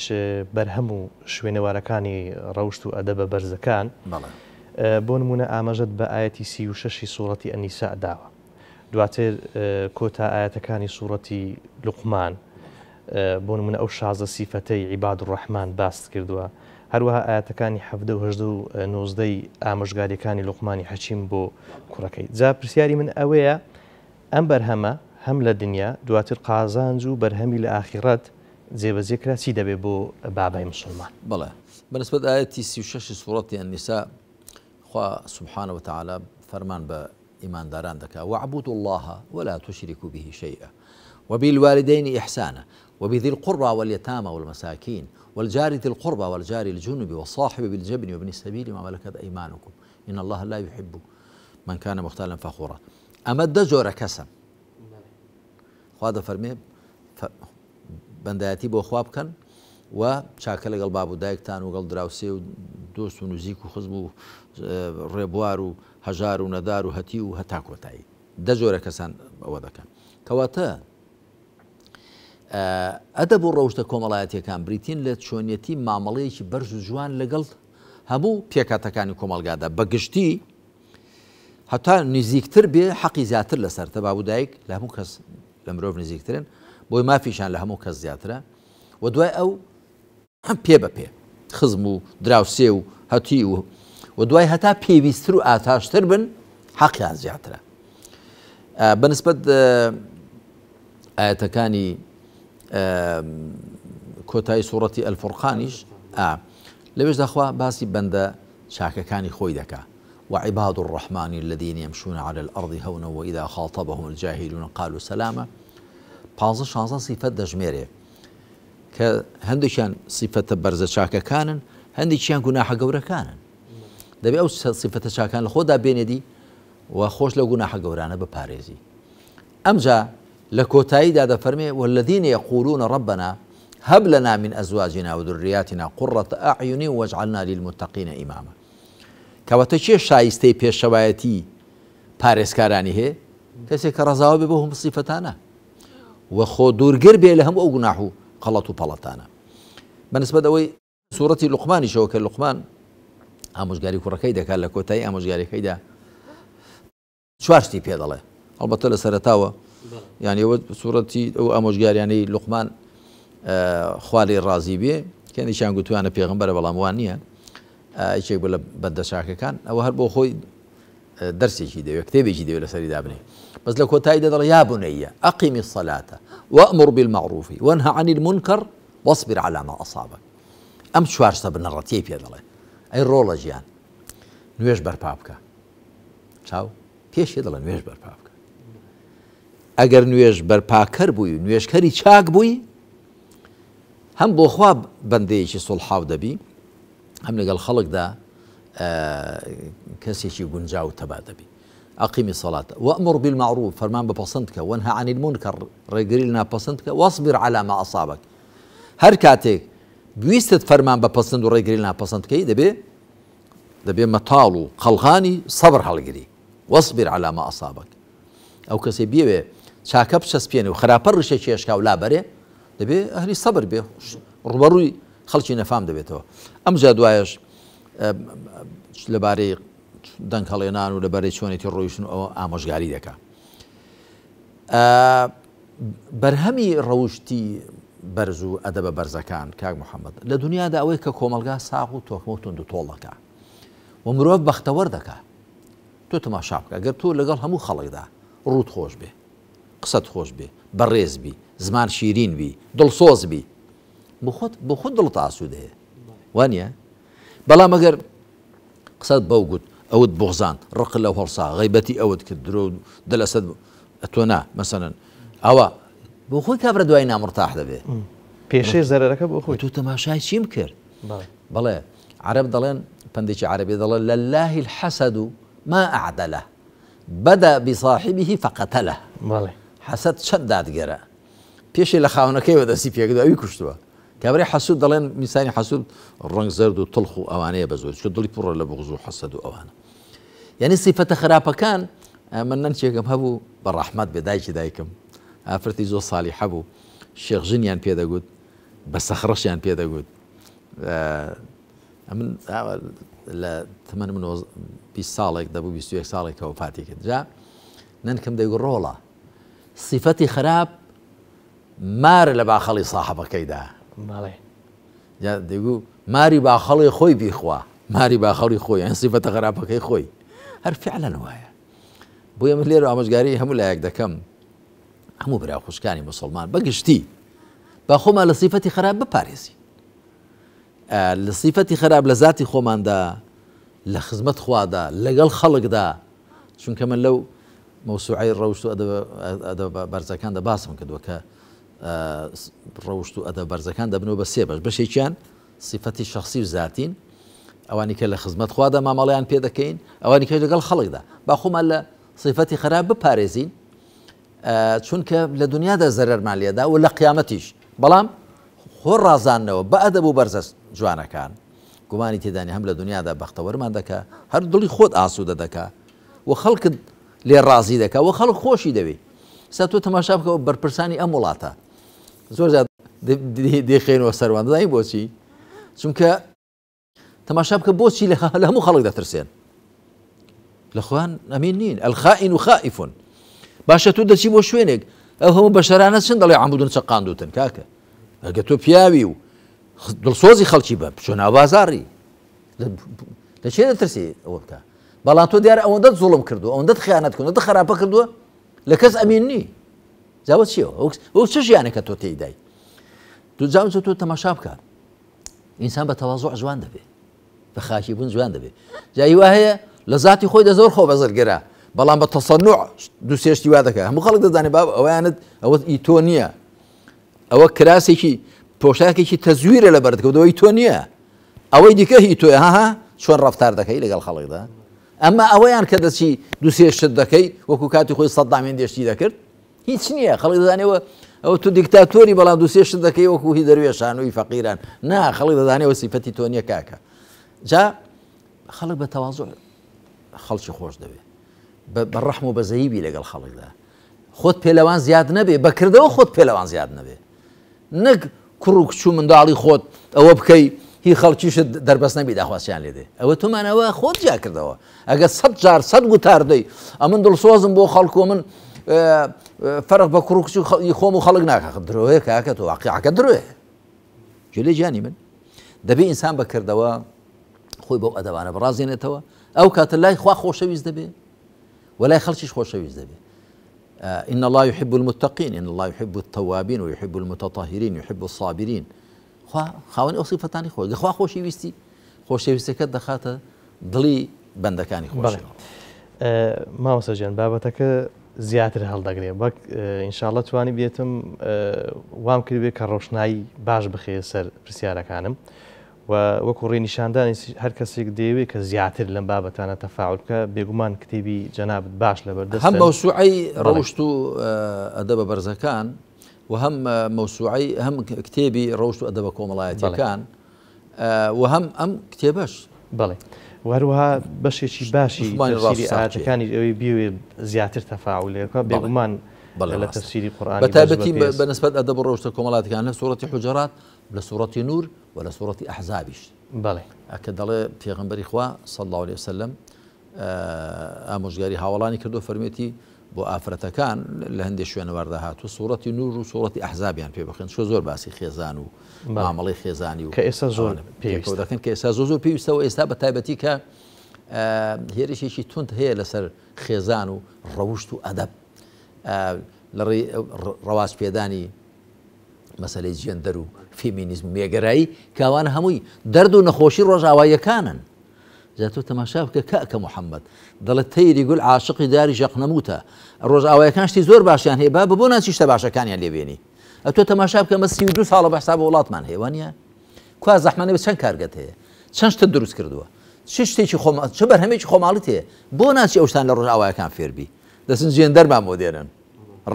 بەرهەم و شوێنەوارەکانی ڕەوشت و ئەدەبە بەرزەکان بەڵێ. بۆ نمونە ئاماژەت بە ئایەتی 36 سوڕەتی ئەنیسا داوە دواتر کۆتا ئایەتەکانی سوڕەتی لوقمان بۆ نمونە ئەو 16 سیفەتەی عیباد الرحمن باست کردووە هەروەها ئایەتەکانی 17 و 18 و 19 ئامۆژگاریەکانی لوقمانی حەکیم بۆ کوڕەکەی جا پرسیاری من ئەوەیە ئەم بەرهەمە هەم لە دنیا دواتر قازانج و بەرهەمی لە ئاخیڕەت جێبەجێ کرا چی دەبێ بۆ بابای مسوڵمان؟ بەڵێ بەنسبەت ئایەتی 36 سوڕەتی النساء خوا سبحانە وتعالی فەرمان بە ئیمانداران دەکا واعبدوا اللە ولا تشرکوا به شیئا وبالوالدین احسانا وبذی القربی والیتامی والمساکین والجار ذی القربی والجار الجنب والصاحب بالجنب وابن السبیل وما ملکت ایمانکم ان اللە لا یحب من کان مختالا فخورا ئەمە دە جۆرە کەسن خوا دەفەرمێ بەندایەتی بۆ خوا بکەن و چاکە لەگەڵ باب و دایکتان و گەڵ دراوسێ و دۆست و نزیک و خزم و ڕێبوار و هەژار و نەدار و هەتی و هەتا کۆتایی دە جۆرە کەسان ئەوە دەکەن کەواتە ئەدەب و ڕەوشتە کۆمەڵایەتیەکان بریتین لە چۆنیەتی مامەڵەیەکی بەرز و جوان لەگەڵ هەموو پێکهاتەکانی کۆمەڵگادا بە گشتی هەتا نزیکتر بێ حەقی زیاتر لەسەرتە باب و دایک لە هەموو کەس لە مرۆڤ نزیکترن بۆی مافیشان لە هەموو کەس زیاترە و دوای ئەو هەم پێ بە پێ خزم و دراوسێ و هەتی و و دوای هەتا پێویستتر و ئاتاشتر بن حەقیان زیاترە بەنسبەت ئاەتەکانی کۆتایی سوڕەتی ئەلفورقانیش لەوێشدا خوا باسی بەندە چاکەکانی خۆی دەکا وعباد الرحمن الذین یمشون علی الارض هونا واذا خاطبهم الجاهلون قالوا سلاما پانزە شانزە سیفەت دەژمێرێ کە هەندێکیان سیفەتە بەرزە چاکەکانن هەندێکیان گوناحە گەورەکانن دەبێ ئەو سیفەتە چاکان لە خۆدا بێنێدی و خۆش لە گوناحە گەورانە بپارێزی ئەمجا لە کۆتاییدا دەفەرمێ والذین یقولون ربنا هب لنا من ازواجنا وذریاتنا قرة اعین واجعلنا للمتقین اماما کەواتە کێ شایستەی پێشەوایەتی پارێزکارانی هەیە؟ کەسێک کە ڕەزاوە بێ بۆ هەموو سیفەتانە و خۆ دوورگر بێ لە هەموو ئەو گوناح و قەڵەت و پەڵەتانە. بەنسبەت ئەوەی سوڕەتی لوقمانیشەوە کە لوقمان ئامۆژگاری کوڕەکەی دەکات لە کۆتایی ئامۆژگاریەکەیدا چوار شتی پێ دەڵێ هەڵبەتە لە سەرەتاوە یعنی ئەوە سوڕەتی ئەو ئامۆژگاریانەی لوقمان خوا لێی ڕازی بێ کەندێکیان گوتویانە پێغەمبەرە بەڵام وان نییە یەکێک بوو لە بەندە چاکەکان ئەوە هەر بۆ خۆی دەرسێکی دەوێت کتێبێکی دەوێت لەسەری دابنێ بەس لە کۆتایی دەڵێ یا بني أقم الصلاة وأمر بالمعروف وانه عن المنكر واصبر على ما أصابك ئەم چوار شتە بنەڕەتیەی پێ دەڵێ ئەی ڕۆڵە گیان نوێژ بەرپا بکە چاو پێشێ دەڵێ نوێژ بەرپا بکە ئەگەر نوێژ بەرپاکەر بووی و نوێژکەری چاک بووی هەم بۆ خوا بەندەیەکی سوڵحاو دەبی هەم لەگەڵ خەڵکدا کەسێکی گونجاو و تەبا دەبی أقم الصلاة وأمر بالمعروف فەرمان بە پەسەند بکە وانه عن المنكر ڕێگری لە ناپەسەند بکە واصبر على ما أصابك هەر کاتێک ویستت فەرمان بە پەسەند و ڕێگری لە ناپەسەند بکەی دەبێ دەبێ مەتاڵ و قەڵغانی سەبر هەڵگری واصبر على ما أصابك ئەو کەسەی بیەوێ چاکە بچەسپێنێ و خراپە ڕیشە کێشکا و لابەرێ دەبێ ئەهلی سەبر بێ ڕوبەڕووی خەڵکی نەفام دەبێتەوە ئەمجا دوایش لەبارەی دەنگ هەڵێنان و لەبارەی چۆنێتی ڕۆیشتن ئەوە ئامۆژگاری دەکا بەرهەمی ڕەوشتی بەرز و ئەدەبە بەرزەکان کاک محەممەد لە دنیادا ئەوەی کە کۆمەلگا ساغ و تۆکمە و توند و تۆڵ دەکا و مرۆڤ بەختەوەر دەکا تۆ تەماشا بکە گەر تۆ لەگەڵ هەموو خەڵکدا ڕووت خۆش بێ قسەت خۆش بێ بەڕێز بی زمان شیرین بی دڵسۆز بی بۆ خۆت بۆ خۆت دڵت ئاسوودەیە وانە بەڵام ئەگەر قسەت بەو گوت ئەوت بغزاند ڕق لەو هەڵسا غیبەتی ئەوت کرد درۆ دەلەسەد ئەتۆ نا مەسەلەن ئەوە بۆ خۆی کابرا دوای نامرتاح دەبێ پێشێ زەرەرەکە بۆ خۆی تۆ تەماشای چیم کرد بەڵێ عەرەب دەڵێن پەندێکی عەرەبی دەڵێن لله الحسد ما أعدله بدا بصاحبه فقتله بەڵێ حەسەد چەند دادگەرە پێشێ لە خاونەکەیەوە دەستی پێکردوە ئەوی کوشتووە. کابرای حەسوود دەڵێن میسانی حەسوود ڕەنگ زەرد و تڵخ و ئەوانەیە بە زۆر چون دڵی پڕە لە بغز و حەسەد و ئەوانە یعنی سیفەتە خراپەکان من نەنکێکم هەبوو بە ڕەحمەت بێ دایکی دایکم ئافرەتی زۆر ساڵیحە بوو شێخ ژنیان پێدەگوت بە سەخڕەشیان پێدەگوت ئەمن لە تەمەن من 20 ساڵێک دەبوو 21 ساڵێکەوە پاتی کرد جا نەنکم دەیگوت ڕۆڵە سیفەتی خراپ مار لە باخەڵی ساحەبەکەیدا. بەڵێ. جا دەیگو ماری باخەڵی خۆی بیخوا، ماری باخەڵی خۆی، یان سیفەتە خراپەکەی خۆی. هەر فعلەن وایە. بۆیە من لێرە ئامۆژگاری هەموو لایەک دەکەم، هەموو برا خوشکانی موسڵمان بە گشتی با خۆمان لە سیفەتی خراپ بپارێزین. لە سیفەتی خراپ لە زاتی خۆماندا، لە خزمەت خوادا، لەگەڵ خەڵکدا، چونکە من لەو مەوسوعەی ڕەوشت و ئەدەبە بەرزەکاندا باسم کردووە کە ڕەوشت و ئەدەب بەرزەکان دەبنەوە بە سێ بەش بەشێکیان سیفەتی شخصی و زاتین ئەوانی کە لە خزمەت خوادا مامەڵیان پێ دەکەین ئەوانی کە لەگەڵ خەڵکدا با خۆمان لە سیفەتی خراپ بپارێزین چونکە لە دنیادا زەرەرمان لێدا و لە قیامەتیش بەڵام خۆ ڕازاندنەوە بە ئەدەب و بەرزە جوانەکان گومانی تێدانی هەم لە دنیادا بەختەوەرمان دەکا هەر دڵی خۆت ئاسوودە دەکا و خەڵکت لێ ڕازی دەکا و خەڵک خۆشی دەوێ سا تۆ تەماشا بکە بەرپرسانی ئەم وڵاتە زۆر جار دێخێنەوە سەروان دەزانی بۆچی چونکە تەماشا بکە بۆچی لە هەموو خەڵک دەترسێن لە خۆیان ئەمین نین الخائن خائف باشە تۆ دەچی بۆ شوێنێک ئەو هەموو بەشەرانە چن دەڵێ عەمودن چەقاندوتن کاکە ئەگە تۆ پیاوی و دڵسۆزی خەڵکی بە بچۆ ناو بازاڕی لە چێ دەترسی ئەوە بکە بەڵام تۆ دیارە ئەوەندەت زوڵم کردو ئەوەندەت خیانەت کردو خراپە کردووە لە کەس ئەمین نی جاوە چیەوە ئەو چ ژیانێکە تۆ تێیدای تو جاوە تۆ تەماشا بکە ئینسان بە تەوازوع جوان دەبێ بە خاکی بوون جوان دەبێ جا هیوا هەیە لە زاتی خۆی دە زۆر خۆ بەزرگرە بەڵام بە تەسەنوع دوو سێشتی وا دەکات هەموو خەڵک دەزانێت باب ئەویانت ئەوە ئی تۆ نییە ئەوە کراسێکی پۆشاکێکی تەزویرە لە بەرتکەوتەوەی تۆ نییە ئەوەی دیکە هی تۆ ها چۆن ڕفتار دەکەی لەگەڵ خەڵکدا ئەمە ئەوەیان کە دەچی دوو سێ شت دەکەی وەکو کاتی خۆی سەدامێن دێشتی دەکرد هیچ نییە خەڵک دەزانێەوە ئەوە تو دیکتاتۆری بەڵام دوو سێ شت دەکەی وەکو هی دەروێشان و فەقیران نا خەڵک دەزانێەوە سیفەتی تۆ نییە کاکە جا خەڵک بە تەوازۆ خەڵکی خۆش دەوێت بە ڕەحم و بەزەیبی لەگەڵ خەڵکدا خۆت پێلەوان زیاد نەبێ بەکردەوە خۆت پێلەوان زیاد نەبێ نەک کوڕ و کچ و منداڵی خۆت ئەوە بکەی هی خەڵکیشت دەربەست نەبی داخوازیان لێ دێ ئەوە تۆمانەوە خۆت جیا کردەوە ئەگەر سەد جار سەد گوتار دەی ئەمن دڵسۆزم بۆ خەڵک و من فەرق بە کوڕ و کچ و خۆم و خەڵک ناکە درۆیە کاکە تۆ واقیعەکە درۆیە گوێ لێ گیانی من دەبێ ئینسان بەکردەوە خۆی بەو ئەدەبانە بڕازێنێتەوە ئەو کاتە لای خوا خۆشەویست دەبێ و لای خەڵکیش خۆشەویست دەبێ ان اللە یحب المتقین ان اللە یحب التوابین ویحب المتطهرین یحب الصابرین خوا خاوەنی ئەو سیفەتانی خۆی خوا خۆشی ویستی خۆشەویستەکەت دەخاتە دڵی بەندەکانی خۆشی مامۆستا گیان بابەتەکە زیاتر هەڵدەگرێ وەک ئینشاءاللە توانی بێتم وام کردبێ کە ڕۆشنایی باش بخەیە سەر پرسیارەکانم و وەکو ڕێنیشاندانی هەر کەسێک دەیەوێت کە زیاتر لەم بابەتانە تەفاعول بکە بێگومان کتێبی جەنابت باش لەبەردەستن. هەم مەوسوعەی ڕەوشت و ئەدەبە بەرزەکان و هەم مەوسوعەی هەم کتێبی ڕەوشت و ئەدەبە کۆمەڵایەتیەکان و هەم ئەم کتێبەش. بەڵێ و هەروەها بەشێکی باشی تەفسیری ئایەتەکانیش ئەوەی بیەوێ زیاتر تەفاعول لێ بکا بێگومان لە تەفسیری قورئانی بە تایبەتی بە نسبەت ئەدەب و ڕەوشتە کۆمەڵایەتیەکان لە سوڕەتی حوجەرات لە سوڕەتی نور و لە سوڕەتی ئەحزابیش بەڵێ. کە دەڵێ پێغەمبەری خوا صلی اللە علیە وسلم ئامۆژگاری هاوەڵانی کردو فەرمێتی بۆ ئافرەتەکان لە هەندێک شوێنەواردا هاتوو سوڕەتی نور و سوڕەتی ئەحزابیان پێ بخوێن چۆ زۆر باسی خێزان و مامەڵەی خێزانی و کە ئێستا زۆر پێویستە دەکەن کە ئێستا زۆر زۆر پێویستەوە ئێستا بە تایبەتی کە هێرشێکی توند هەیە لەسەر خێزان و ڕەوشت و ئەدەب لە ڕێی ڕەواج پێدانی مەسەلەی جێندەر و فێمینیزم و مێگەرایی کە ئەوانە هەمووی دەرد و نەخۆشی ڕۆژاواییەکانن. جا تۆ تەماشا بکە کاکە محەممەد دەڵێت تەیری گول عاشقی داری ژەقنەموتە ڕۆژاوایەکان شتی زۆر باشیان هەیە با بۆ ناچی شتە باشەکانیان لێ بێنی ئەتۆ تەماشا بکە ئەمە 32 ساڵە بە حساب وڵاتمان هەیە وانە کوا زەحمە نەبێت چەند کارگەت هەیە چەند شتت دروست کردووە چ شتێکی خۆم چ بەرهەمێکی خۆماڵیت هەیە بۆ ناچی ئەو شتان لە ڕۆژاوایەکان فێربی دەچن جێندەرمان بۆ دێنن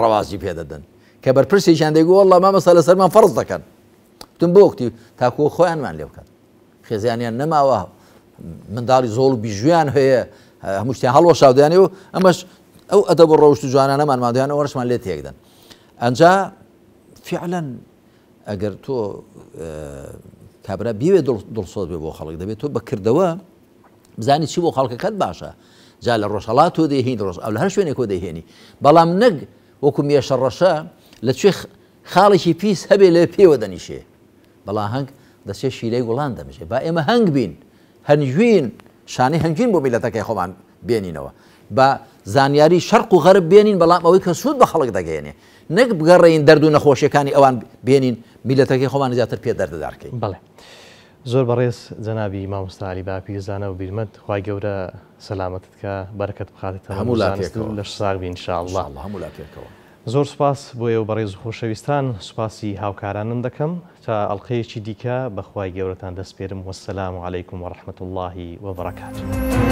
ڕەوازی پێ دەدەن کە بەرپرسێکیان دەیگو واللە مامۆستا لەسەرمان فەرز دەکەن. وتم بۆ وتی تاکوو خۆیانمان لێ بکەن خێزانیان نەماوە منداڵی زۆڵ و بیژویان هەیە هەموو شتیان هەڵوەشاودیانێ و ئەمەش ئەو ئەدەب و ڕەوشت و جوانانەمان مادیان ئەوەشمان لێ تێکدەن ئەنجا فعلا ئەگەر تۆ کابرا بیوێ دڵسۆز بێ بۆ خەڵک دەبێت تۆ بەکردەوە بزانی چی بۆ خەڵکەکەت باشە جا لە ڕۆژهڵات تۆ دەهین ڕۆژ ئەو لە هەر شوێنێک کۆ دەهێنی بەڵام نەک وەکو مێشە ڕەشە لە کوێ خاڵێکی پیس هەبێ لێ پێوە دەنیشێ بەڵا هەنگ دەچێ شیرەی گوڵان دەمژێ با ئێمە هەنگ بین هەنگوین شانەی هەنگوین بۆ میلەتەکەی خۆمان بێنینەوە با زانیاری شەرق و غەرب بێنین بەڵام ئەوەی کە سوود بە خەڵک دەگەیەنێ نەک بگەڕێین دەرد و نەخۆشیەکانی ئەوان بێنین میلەتەکەی خۆمان زیاتر پێ دەردەدار کەین. بەڵێ زۆر بەڕێز جەنابی مامۆستا عەلی باپیر زانا و بیرمەند خوای گەورە سەلامەتت کا بەرەکەت بخاتە تەمەن و زانست و لەش ساغ بی ان شاء اللە. هەموو لا پێکەوە. زۆر سوپاس بۆ ئێوە بەڕێز و خۆشەویستان سوپاسی هاوکارانم دەکەم تا ئەڵقەیەکی دیکە بە خوای گەورەتان دەسپێرم والسلام علیکم ورحمە اللە وبرکاته.